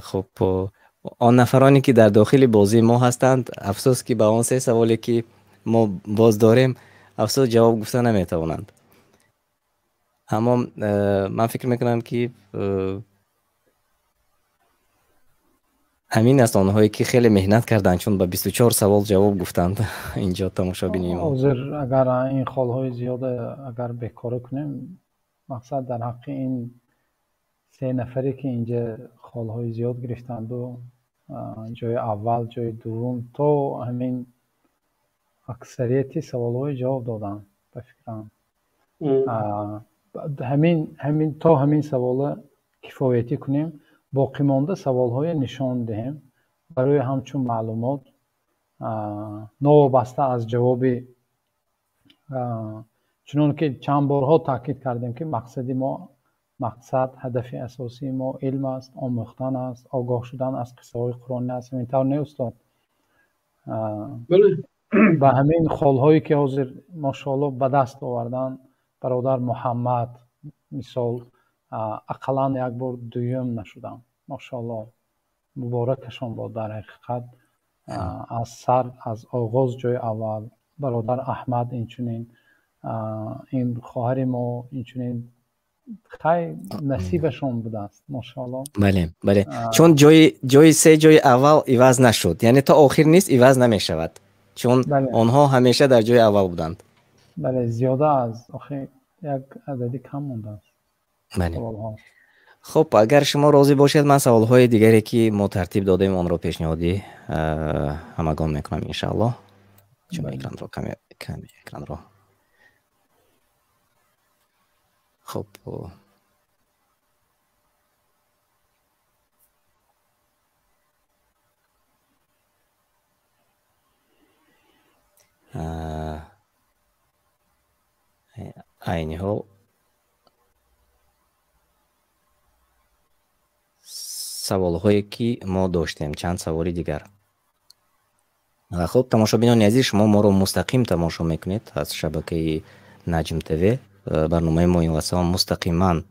Хуб, он нафароне ки дар дохили бозии мо ҳастанд, афсӯс, ки ба он се саволе ки мо боз дорем, афсӯс, ҷавоб гуфта наметавонанд. Аммо ман фикр мекунам, ки ҳамин аст, онҳое ки хеле меҳнат карданд, чун ба 24 савол ҷавоб гуфтанд, инҷо тамошобини мо. Ҳозир агар ин холҳои зиёда агар бекора кунем, мақсад дар ҳаққи ин се нафаре ки инҷа холҳои зиёд гирифтанду ҷои аввал, ҷои дуввум, то ҳамин аксарияти саволҳои ҷавоб доданд, ба фикрам, ҳамин то ҳамин савола кифоятӣ кунем, боқимонда саволҳое нишон диҳем барои ҳамчун маълумот, новобаста аз ҷавоби. Чунон ки чанд борҳо таъкид кардем, ки мақсади мо, мақсад, ҳадафи асосии мо илм аст, омӯхтан аст, огоҳ шудан аз қиссаҳои қуръонӣ аст. Ҳамин тавр не, устод? Ба ҳамин холҳое ки ҳозир, мошоалло, ба даст овардан бародар Муҳаммад, мисол, ақаллан як бор дуюм нашудам, мошоалло, муборакашон бод. Дар ҳақиқат, аз сар, аз оғоз ҷои аввал. Бародар Аҳмад инчунин, ин хоҳари мо инчунин. Хай насибашон будааст, машааллоҳ. Бале, бале. Чун ҷои се ҷои аввал иваз нашуд, яъне то охир низ иваз намешавад, чун онҳо ҳамеша дар ҷои аввал буданд. Бале, зиёда аз охир як адади кам мондааст. Бале. Хуб, агар шумо розӣ бошед, ман саволҳои дигаре ки мо тартиб додем, онро пешниҳоди ҳамагон мекунам, иншааллоҳ. Чун экранро каме экранро. Хуб, айни ҳол саволҳое ки мо доштем, чанд саволи дигар. Хуб, тамошобинони азиз, шумо моро мустақим тамошо мекунед аз шабакаи Наҷм ТВ. Барномаи мо ин лаҳзаҳо мустақиман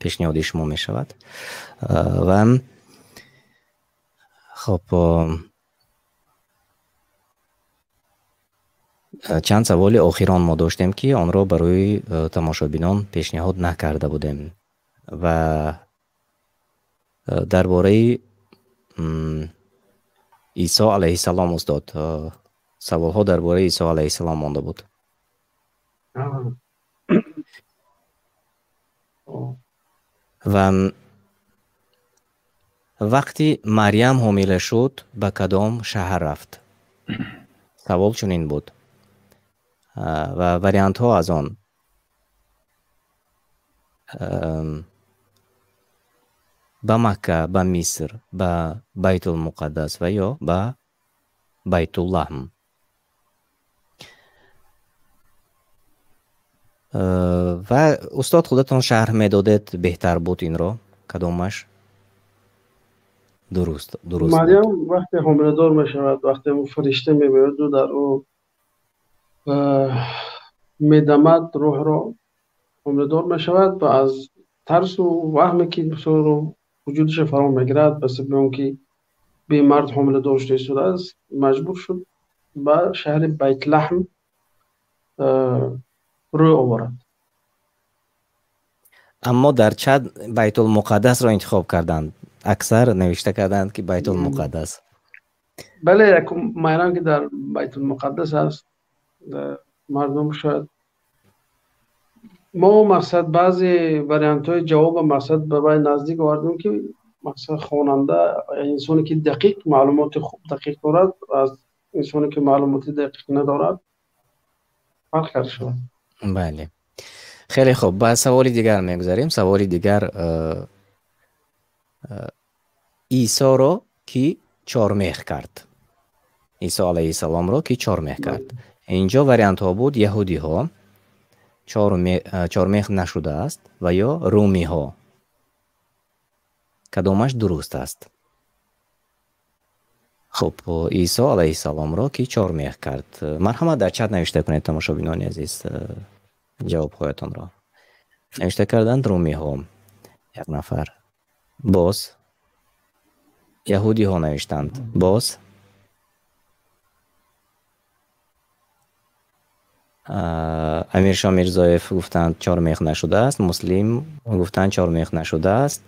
пешниҳоди шумо мешавад. Ва хуб, чанд саволи охирон мо доштем ки онро барои тамошобинон пешниҳод накарда будем ва дар бораи Исо алайҳиссалом устод, саволҳо дар бораи Исо алайҳиссалом монда буд. Ва вақти Марьям ҳомила шуд, ба кадом шаҳр рафт? Савол чунин буд ва вариантҳо аз он ба Макка, ба Миср, ба Байтулмуқаддас ва ё ба Байтуллаҳм. Ва устод худатон шарҳ медодед, беҳтар буд инро, кадомаш дуруст буд? Марьям вақте ҳомиладор мешавад, вақте фаришта мебиёяд дар ӯ медамад рӯҳро, ҳомиладор мешавад ва аз тарсу ваҳме ки бисёрро вуҷудашро фаро мегирад, ба сабаби он ки бемард ҳомиладор шуда истодааст, маҷбур шуд ба шаҳри Байтлаҳм рӯй оварад. Аммо дар чат Байтулмуқаддасро интихоб карданд. Аксар навишта карданд ки Байтулмуқаддас. Бале, якум майрам ки дар Байтулмуқаддас аст, мардум шояд мо мақсад баъзе вариантҳои ҷавоба мақсад ба вай наздик овардем ки мақсад хонанда инсоне ки дақиқ маълумоти хуб дақиқ дорад аз инсоне ки маълумоти дақиқ надорад фарқ карда шавад. Бале, хеле хуб, ба саволи дигар мегузарем. Саволи дигар, Исоро ки чормех кард? Исо алайҳиссаломро ки чормех кард? Инҷо вариантҳо буд: яҳудиҳо, чормех нашудааст, ва ё румиҳо. Кадомаш дуруст аст? Хуб, Исо алайҳиссаломро ки чормех кард? Марҳамат, дар чат навишта кунед, тамошобинони азиз, ҷавобҳоятонро. Навишта карданд румиҳо, як нафар. Боз яҳудиҳо навиштанд. Боз Амиршо Мирзоев гуфтанд чормех нашудааст, Муслим гуфтанд чормех нашудааст.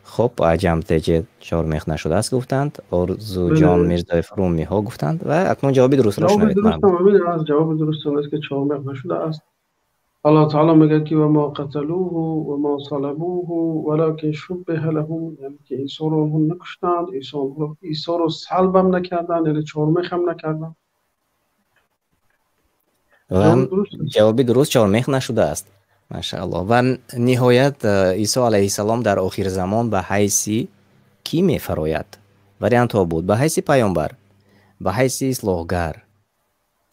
Хуб, Аҷам Теҷе чормех нашудааст гуфтанд, Орзуҷон Мирзоев румиҳо гуфтанд ва акнун ҷавоби дурустро шунавед. Ҷавоби дуруст он аст ки чормех нашудааст. Аллоҳ таоло мегӯяд ки ва мо қаталуҳу ва мо салабуҳу валакин шуббиҳа лаҳум, яъне ки Исоро онҳо накуштанд, Исоро салбам накарданд, яъне чормехам накарданд. Ва ҷавоби дуруст чормех нашудааст. Машааллоҳ. Ва ниҳоят Исо алайҳиссалом дар охир замон ба ҳайси кӣ мефарояд? Вариантҳо буд: ба ҳайси паёмбар, ба ҳайси ислоҳгар,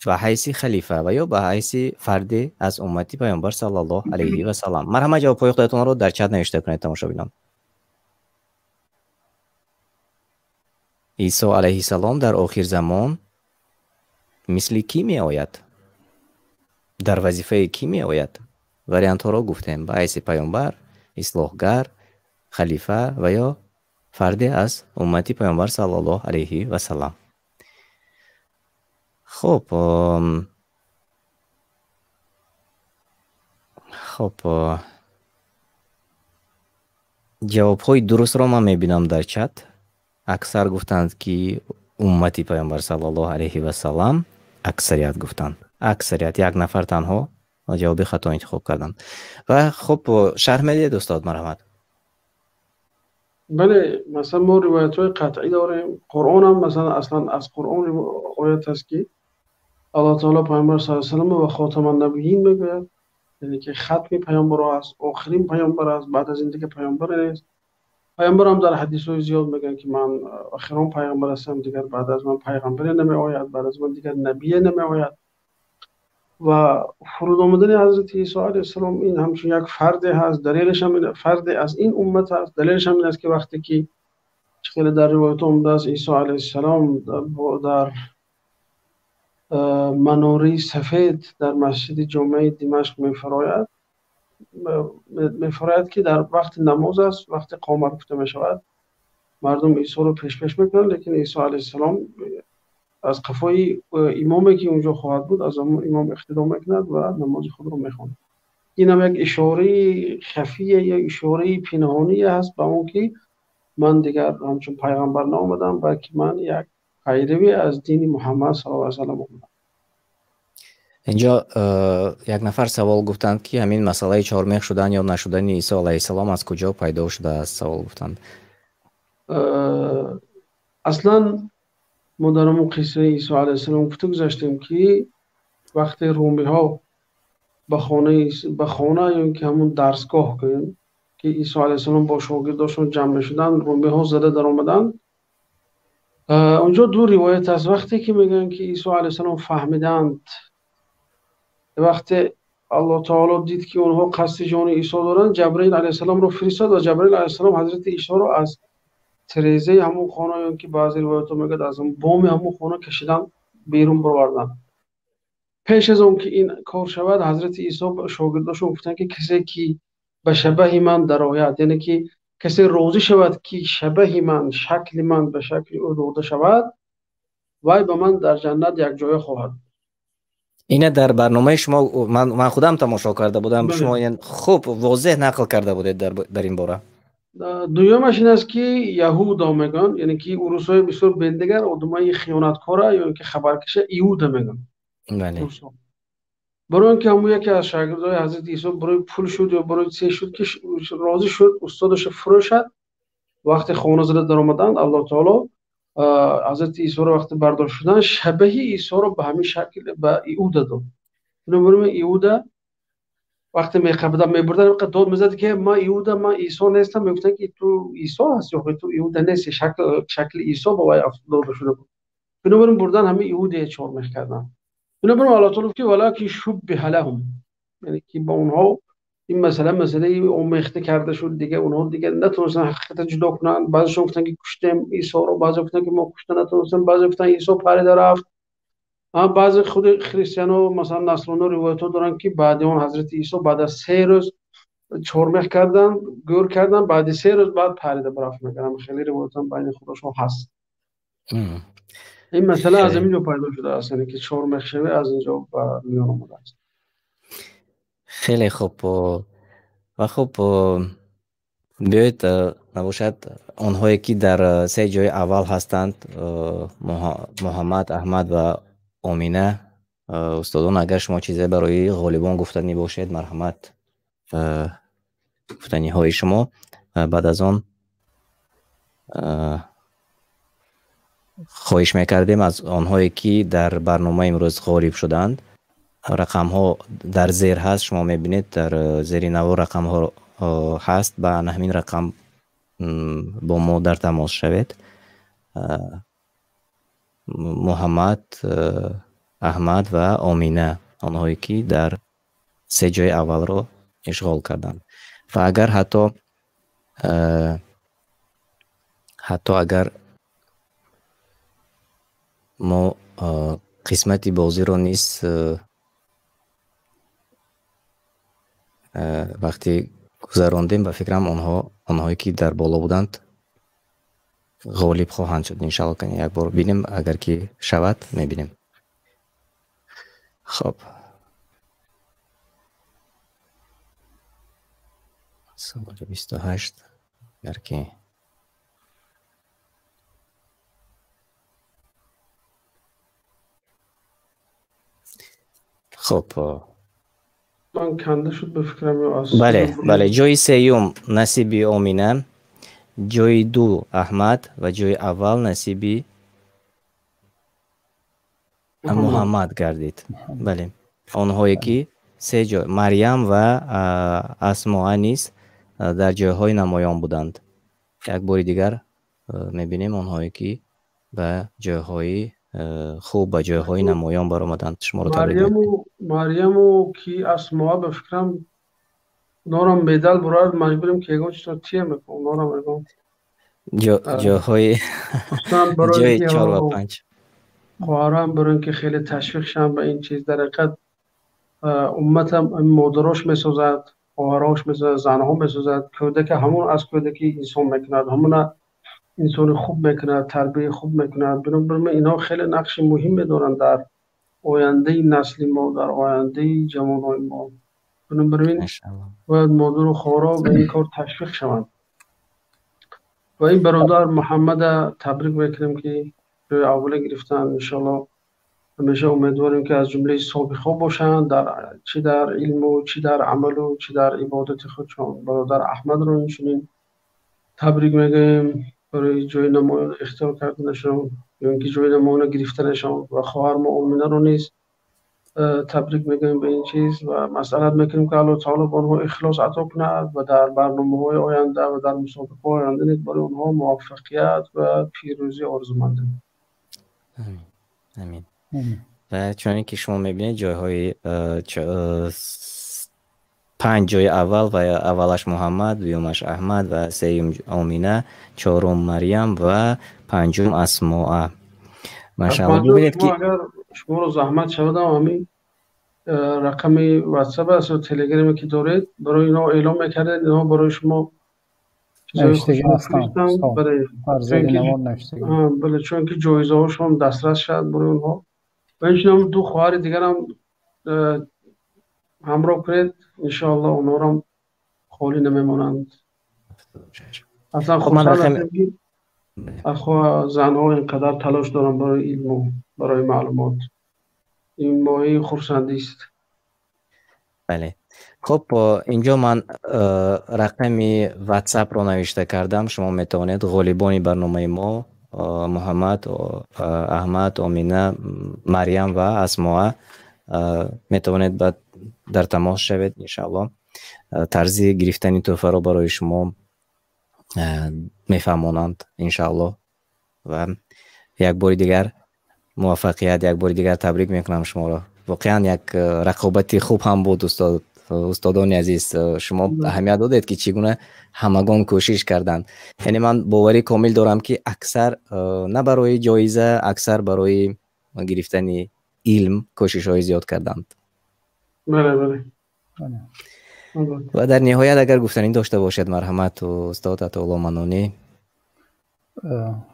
ба ҳайси халифа ва ё ба ҳайси фарде аз уммати паёмбар саллаллоҳу алайҳи васаллам. Марҳамат, ҷавобҳои худатонро дар чат навишта кунед, тамошобинон. Исо алайҳиссалом дар охир замон мисли кӣ меояд? Дар вазифаи кӣ меояд? Вариантҳоро гуфтем: ба ҳайси паёмбар, ислоҳгар, халифа ва ё фарде аз уммати паёмбар саллаллоҳу алайҳи васаллам. Хуб, хуб, Ҷавобҳои дурустро ман мебинам дар чат. Аксар гуфтанд, ки уммати Пайғамбар саллаллоҳу алайҳи васаллам, аксарият гуфтанд. Аксарият, як нафар танҳо ҷавоби хато интихоб карданд. Ва хуб, шарҳ медиҳед, устод, марҳамат. Бале, масалан мо ривоятҳои қатъӣ дорем. Қуръон ҳам масалан аслан аз Қуръон оят аст, ки Аллоҳ таоло Пайғамбар саллаллоҳу алайҳи васаллам ва хотаман набиин мегӯяд, яъне ки хатми паёмбарҳо аст, охирин паёмбар аст, баъд аз ин дигар паёмбаре нест. Паёмбар ҳам дар ҳадисҳои зиёд мегӯянд, ки ман охирон паёмбар ҳастам, дигар баъд аз ман паёмбаре намеояд, баъд аз ман дигар набие намеояд. Ва фуруд омадани ҳазрати Исо алайҳиссалом ин ҳамчун як фарде ҳаст, далелаш ҳам ин фарде аз ин уммат аст. Далелаш ҳам ин аст, ки вақте ки хеле дар ривоятҳо омадааст, Исо алайҳиссалом дар манораи сафед дар масҷиди ҷомеаи Димашқ мефарояд, ки дар вақти намоз аст, вақти қомат гуфта мешавад, мардум Исоро пешпеш мекунанд, лекин Исо алайҳиссалом аз қафои имоме ки унҷо хоҳад буд, аз он имом иқтидо мекунад ва намози худро мехонад. Ин ҳам як ишораи хафия ё ишораи пинҳоние аст ба он ки ман дигар ҳамчун пайғамбар наомадам, балки ман як пайравӣ аз дини Муҳаммад саллаллоҳу алайҳи васаллам омадам. Инҷо як нафар савол гуфтанд, ки ҳамин масъалаи чормех шудан ё нашудани Исо алайҳиссалом аз куҷо пайдо шудааст, савол гуфтанд. Аслан мо дар ҳамон қиссаи Исо алайҳиссалом гуфта гузаштем, ки вақте румиҳо ба хона ё ин ки ҳамон дарсгоҳ гӯем, ки Исо алайҳиссалом бо шогирдошон ҷамъ мешуданд, румиҳо зада даромаданд. Онҷо ду ривоят аст. Вақте ки мегӯянд, ки Исо алайҳиссалом фаҳмиданд, вақте Аллоҳ таоло дид, ки онҳо қасди ҷони Исо доранд, Ҷабраил алайҳиссаломро фиристод ва Ҷабраил алайҳиссалом ҳазрати Исоро аз тирезаи ҳамон хона ё ки баъзе ривоятҳо мегӯяд аз боми ҳамон хона кашидан берун бароварданд. Пеш аз он ки ин кор шавад, ҳазрати Исо ба шогирдошон гуфтанд, ки касе ки ба шабаҳи ман дарояд, яъне ки касе розӣ шавад, ки шабаҳи ман, шакли ман ба шакли ӯ дода шавад, вай ба ман дар ҷаннат якҷоя хоҳад. Ина дар барномаи шумо ман худам тамошо карда будам, шумо хуб возеҳ нақл карда будед дар ин бора. Дуюмаш ин аст, ки яҳудо мегӯянд, яъне ки урусҳои бисёр бендигар, одамои хиёнаткора ё ин ки хабаркаша иуда мегӯянд. Барои он ки ҳамон яке аз шогирдои ҳазрати Исо барои пул шуд ё барои чизе шуд, ки розӣ шуд устодашро фурӯшад, вақте хона зада даромаданд, Аллоҳ таоло ҳазрати Исоро вақте бардошт шуданд, шабаҳи Исоро ба ҳамин шакл ба Иуда дод. Бинобар ин Иуда вақте меқабидан мебурдан, инқадр дод мезад, ки ман Иуда, ман Исо нестам. Мегуфтанд, ки ту Исо ҳастӣ, охир ту Иуда нести, шакли Исо ба вай дода шуда буд. Бинобар ин бурдан ҳамин Иудае чормех карданд. Бинобар ин Аллоҳ таоло гуфт, ки валакин шуббиҳа лаҳум, яъне ки ба онҳо ин масъала масъалаи омехта карда шуд, дигар онҳо дигар натавонистанд ҳақиқатро ҷудо кунанд. Баъзешон гуфтанд, ки куштем Исоро, баъзе гуфтанд, ки мо кушта натавонистем, баъзе гуфтанд Исо парида рафт. Баъзе худи христиано, масалан насрониҳо ривоятҳо доранд, ки баъди он ҳазрати Исо баъд аз 3 рӯз чормех карданд, гӯр карданд, баъди 3 рӯз баъд парида барафт мекарданд. Хеле ривоятҳо байни худашон ҳаст. Ин масъала аз ҳамин ҷо пайдо шудааст, яъне ки чормехшавӣ аз ин ҷо ба миён омадааст. Хеле хуб. Ва хуб, биёед, набошад, онҳое ки дар се ҷои аввал ҳастанд, Муҳаммад, Аҳмад ва Омина, устодон, агар шумо чизе барои ғолибон гуфтанӣ бошед, марҳамат, гуфтаниҳои шумо. Баъд аз он хоҳиш мекардем аз онҳое ки дар барномаи имрӯз ғолиб шуданд, рақамҳо дар зер ҳаст, шумо мебинед дар зери навор рақамҳо ҳаст, ба ҳамин рақам бо мо дар тамос шавед. Муҳаммад, Аҳмад ва Омина, онҳое ки дар се ҷои аввалро ишғол карданд. Ва агар ҳатто агар мо қисмати бозиро низ вақте гузарондем, ба фикрам онҳое ки дар боло буданд ғолиб хоҳанд шуд. Иншаллоҳ, кани як бор бинем, агар ки шавад мебинем. Хоб, саволи 28 Агар ки хуб, ман канда шуд ба фикрам ё аз бале, бале, ҷои сеюм насиби Омина, ҷои ду Аҳмад ва ҷои аввал насиби Муҳаммад гардид. Бале, онҳое ки се ҷой, Марьям ва Асмоа низ дар ҷойҳои намоён буданд. Як бори дигар мебинем онҳое ки ба ҷойҳои хуб, ба ҷойҳои намоён баромаданд. Шуморо табрик мекунем. Марьяму ки Асмоа ба фикрам онҳорам медал бурад, маҷбурем ки ягон чизро тия мекунам. Онҳорам ягон ҷойҳои ҷои 4 ва 5 хоҳарам барои ин ки хеле ташвиқ шаванд ба ин чиз. Дар ҳақиқат умматам модарош месозад, хоҳарош месозад, занҳо месозад. Кӯдака ҳамон аз кӯдаки инсон мекунад, ҳамона инсони хуб мекунад, тарбияи хуб мекунад. Бинобар ин инҳо хеле нақши муҳиме доранд дар ояндаи насли мо, дар ояндаи ҷавонҳои мо. Бинобар ин бояд модару хоҳаро ба ин кор ташвиқ шаванд. Ва ин бародар Муҳаммада табрик мекунем ки ҷои аввала гирифтанд. Иншоаллоҳ ҳамеша умедворем ки аз ҷумлаи собиқҳо бошанд, дар чӣ дар илму чӣ дар амалу чӣ дар ибодати худшон. Бародар Аҳмадро инчунин табрик мегӯем барои ҷои намоён ихтиёр карданашон ё ин ки ҷои намоён гирифтанашон, ва хоҳар мо Оминаро низ табрик мегӯем ба ин чиз ва масъалат мекунем ки Аллоҳ таоло ба онҳо ихлос ато кунад ва дар барномаҳои оянда ва дар мусобиқаҳои оянда низ барои онҳо муваффақият ва пирӯзӣ орзумандем. Амин, амин. Ва чуноне ки шумо мебинед, ҷойҳои 5 ҷои аввал ва аввалаш Муҳаммад, дуюмаш Аҳмад ва сеюм Омина, чорум Марьям ва панҷум Асмоа. Машааллоҳ. Бибинед ки агар шуморо заҳмат шавадам, ҳамин рақами WhatsApp аст ё Telegram ки доред, барои инҳо эълон мекардед, инҳо барои шумо бале, чунки ҷоизаҳошон дастрас шавад барои онҳо. Ва инчунин ду хоҳари дигарам ҳамроҳ кунед, иншоаллоҳ онҳорам холӣ намемонанд. Аслан хурсанд ҳастем ки занҳо инқадар талош доранд барои илму барои маълумот. Ин моҳии хурсандист. Бале. Хуб, инҷо ман рақами WhatsApp-ро навишта кардам. Шумо метавонед ғолибони барномаи мо Муҳаммад, Аҳмад, Омина, Марьям ва Асмоа метавонед дар тамос шавед, иншааллоҳ. Тарзи гирифтани тӯҳфаро барои шумо мефаҳмонанд, иншааллоҳ. Ва як бори дигар муваффақият, як бори дигар табрик мекунам шуморо. Воқеан як рақобати хуб ҳам буд, устод. Устодони азиз, шумо аҳамият додед ки чӣ гуна ҳамагон кӯшиш карданд. Яъне ман боварӣ комил дорам ки аксар на барои ҷоиза, аксар барои гирифтани илм кӯшишҳои зиёд карданд. Бале, бале. Ва дар ниҳоят агар гуфтанӣ дошта бошед, марҳамат, устод Атоулло Манонӣ.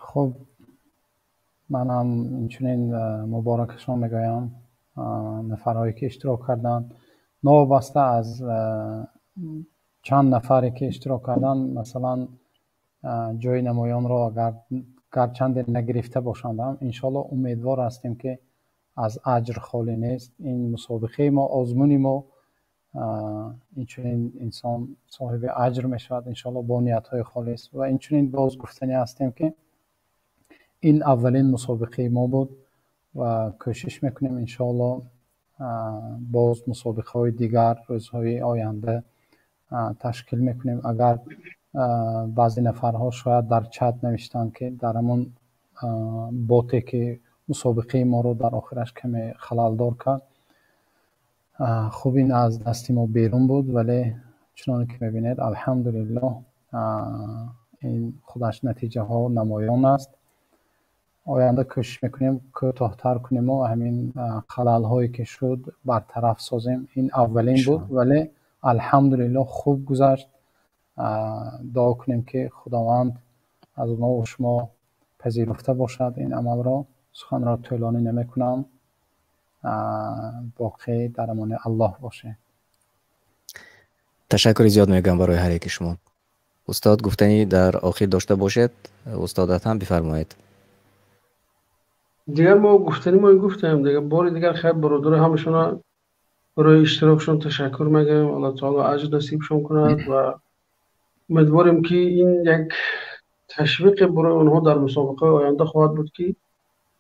Хуб, ман ҳам инчунин муборакашон мегӯям нафарҳое ки иштирок карданд. Новобаста аз чанд нафаре ки иштирок карданд, масалан ҷои намоёнро агар гарчанде нагирифта бошанд ҳам, иншоаллоҳ умедвор ҳастем ки аз аҷр холӣ нест. Ин мусобиқаи мо, озмуни мо, инчунин инсон соҳиби аҷр мешавад иншоаллоҳ бо ниятҳои холис. Ва инчунин боз гуфтанӣ ҳастем ки ин аввалин мусобиқаи мо буд ва кӯшиш мекунем иншоаллоҳ боз мусобиқаҳои дигар рӯзҳои оянда ташкил мекунем. Агар баъзе нафарҳо шояд дар чат навиштанд ки дар ҳамон боте ки мусобиқаи моро дар охираш каме халалдор кард, хуб ин аз дасти мо берун буд, вале чуноне ки мебинед, алҳамдулиллоҳ, ин худаш натиҷаҳо намоён аст. Оянда кӯшиш мекунем кӯтоҳтар кунему ҳамин халалҳое ки шуд бартараф созем. Ин аввалин буд, вале алҳамдулиллоҳ хуб гузашт. Дуо кунем ки Худованд аз мо ва шумо пазируфта бошад ин амалро. Суханро тӯлонӣ намекунам. Боқӣ дар амони Аллоҳ бошед. Ташаккури зиёд мегӯям барои ҳар яки шумо. Устод, гуфтанӣ дар охир дошта бошед, устод Атам, бифармоед. Дигар мо гуфтани мо гуфтем, дигар бори дигар хайр бародаро ҳамашона барои иштирокшон ташаккур мегӯем. Аллоҳ таоло аҷр насибшон кунад ва умедворем, ки ин як ташвиқе барои онҳо дар мусобиқаи оянда хоҳад буд, ки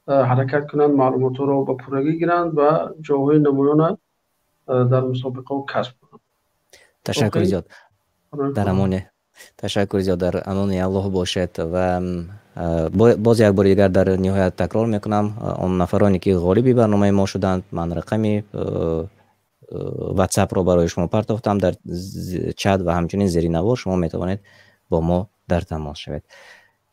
ҳаракат кунанд, маълумотҳоро ба пуррагӣ гиранд ва ҷойҳои намоёна дар мусобиқаҳо касб кунанд. Ташаккури зиёд. Дар амоне, ташаккури зиёд, дар амони Аллоҳ бошед. Ва боз як бори дигар дар ниҳоят такрор мекунам, он нафароне ки ғолиби барномаи мо шуданд, ман рақами ватсапро барои шумо партофтам дар чат ва ҳамчунин зери навор шумо метавонед бо мо дар тамос шавед.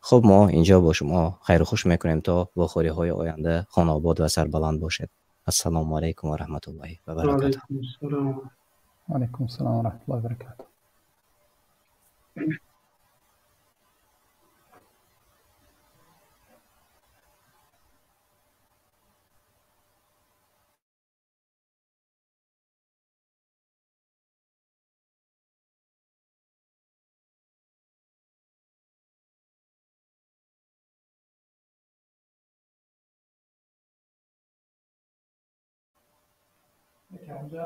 Хуб, мо инҷо бо шумо хайру хуш мекунем то вохӯриҳои оянда. Хонаобод ва сарбаланд бошед. Ассалому алайкум ва раҳматуллоҳи ва баракатуҳ. Алайкум ассалом ва раҳматуллоҳи ва баракатуҳ. Онҷа.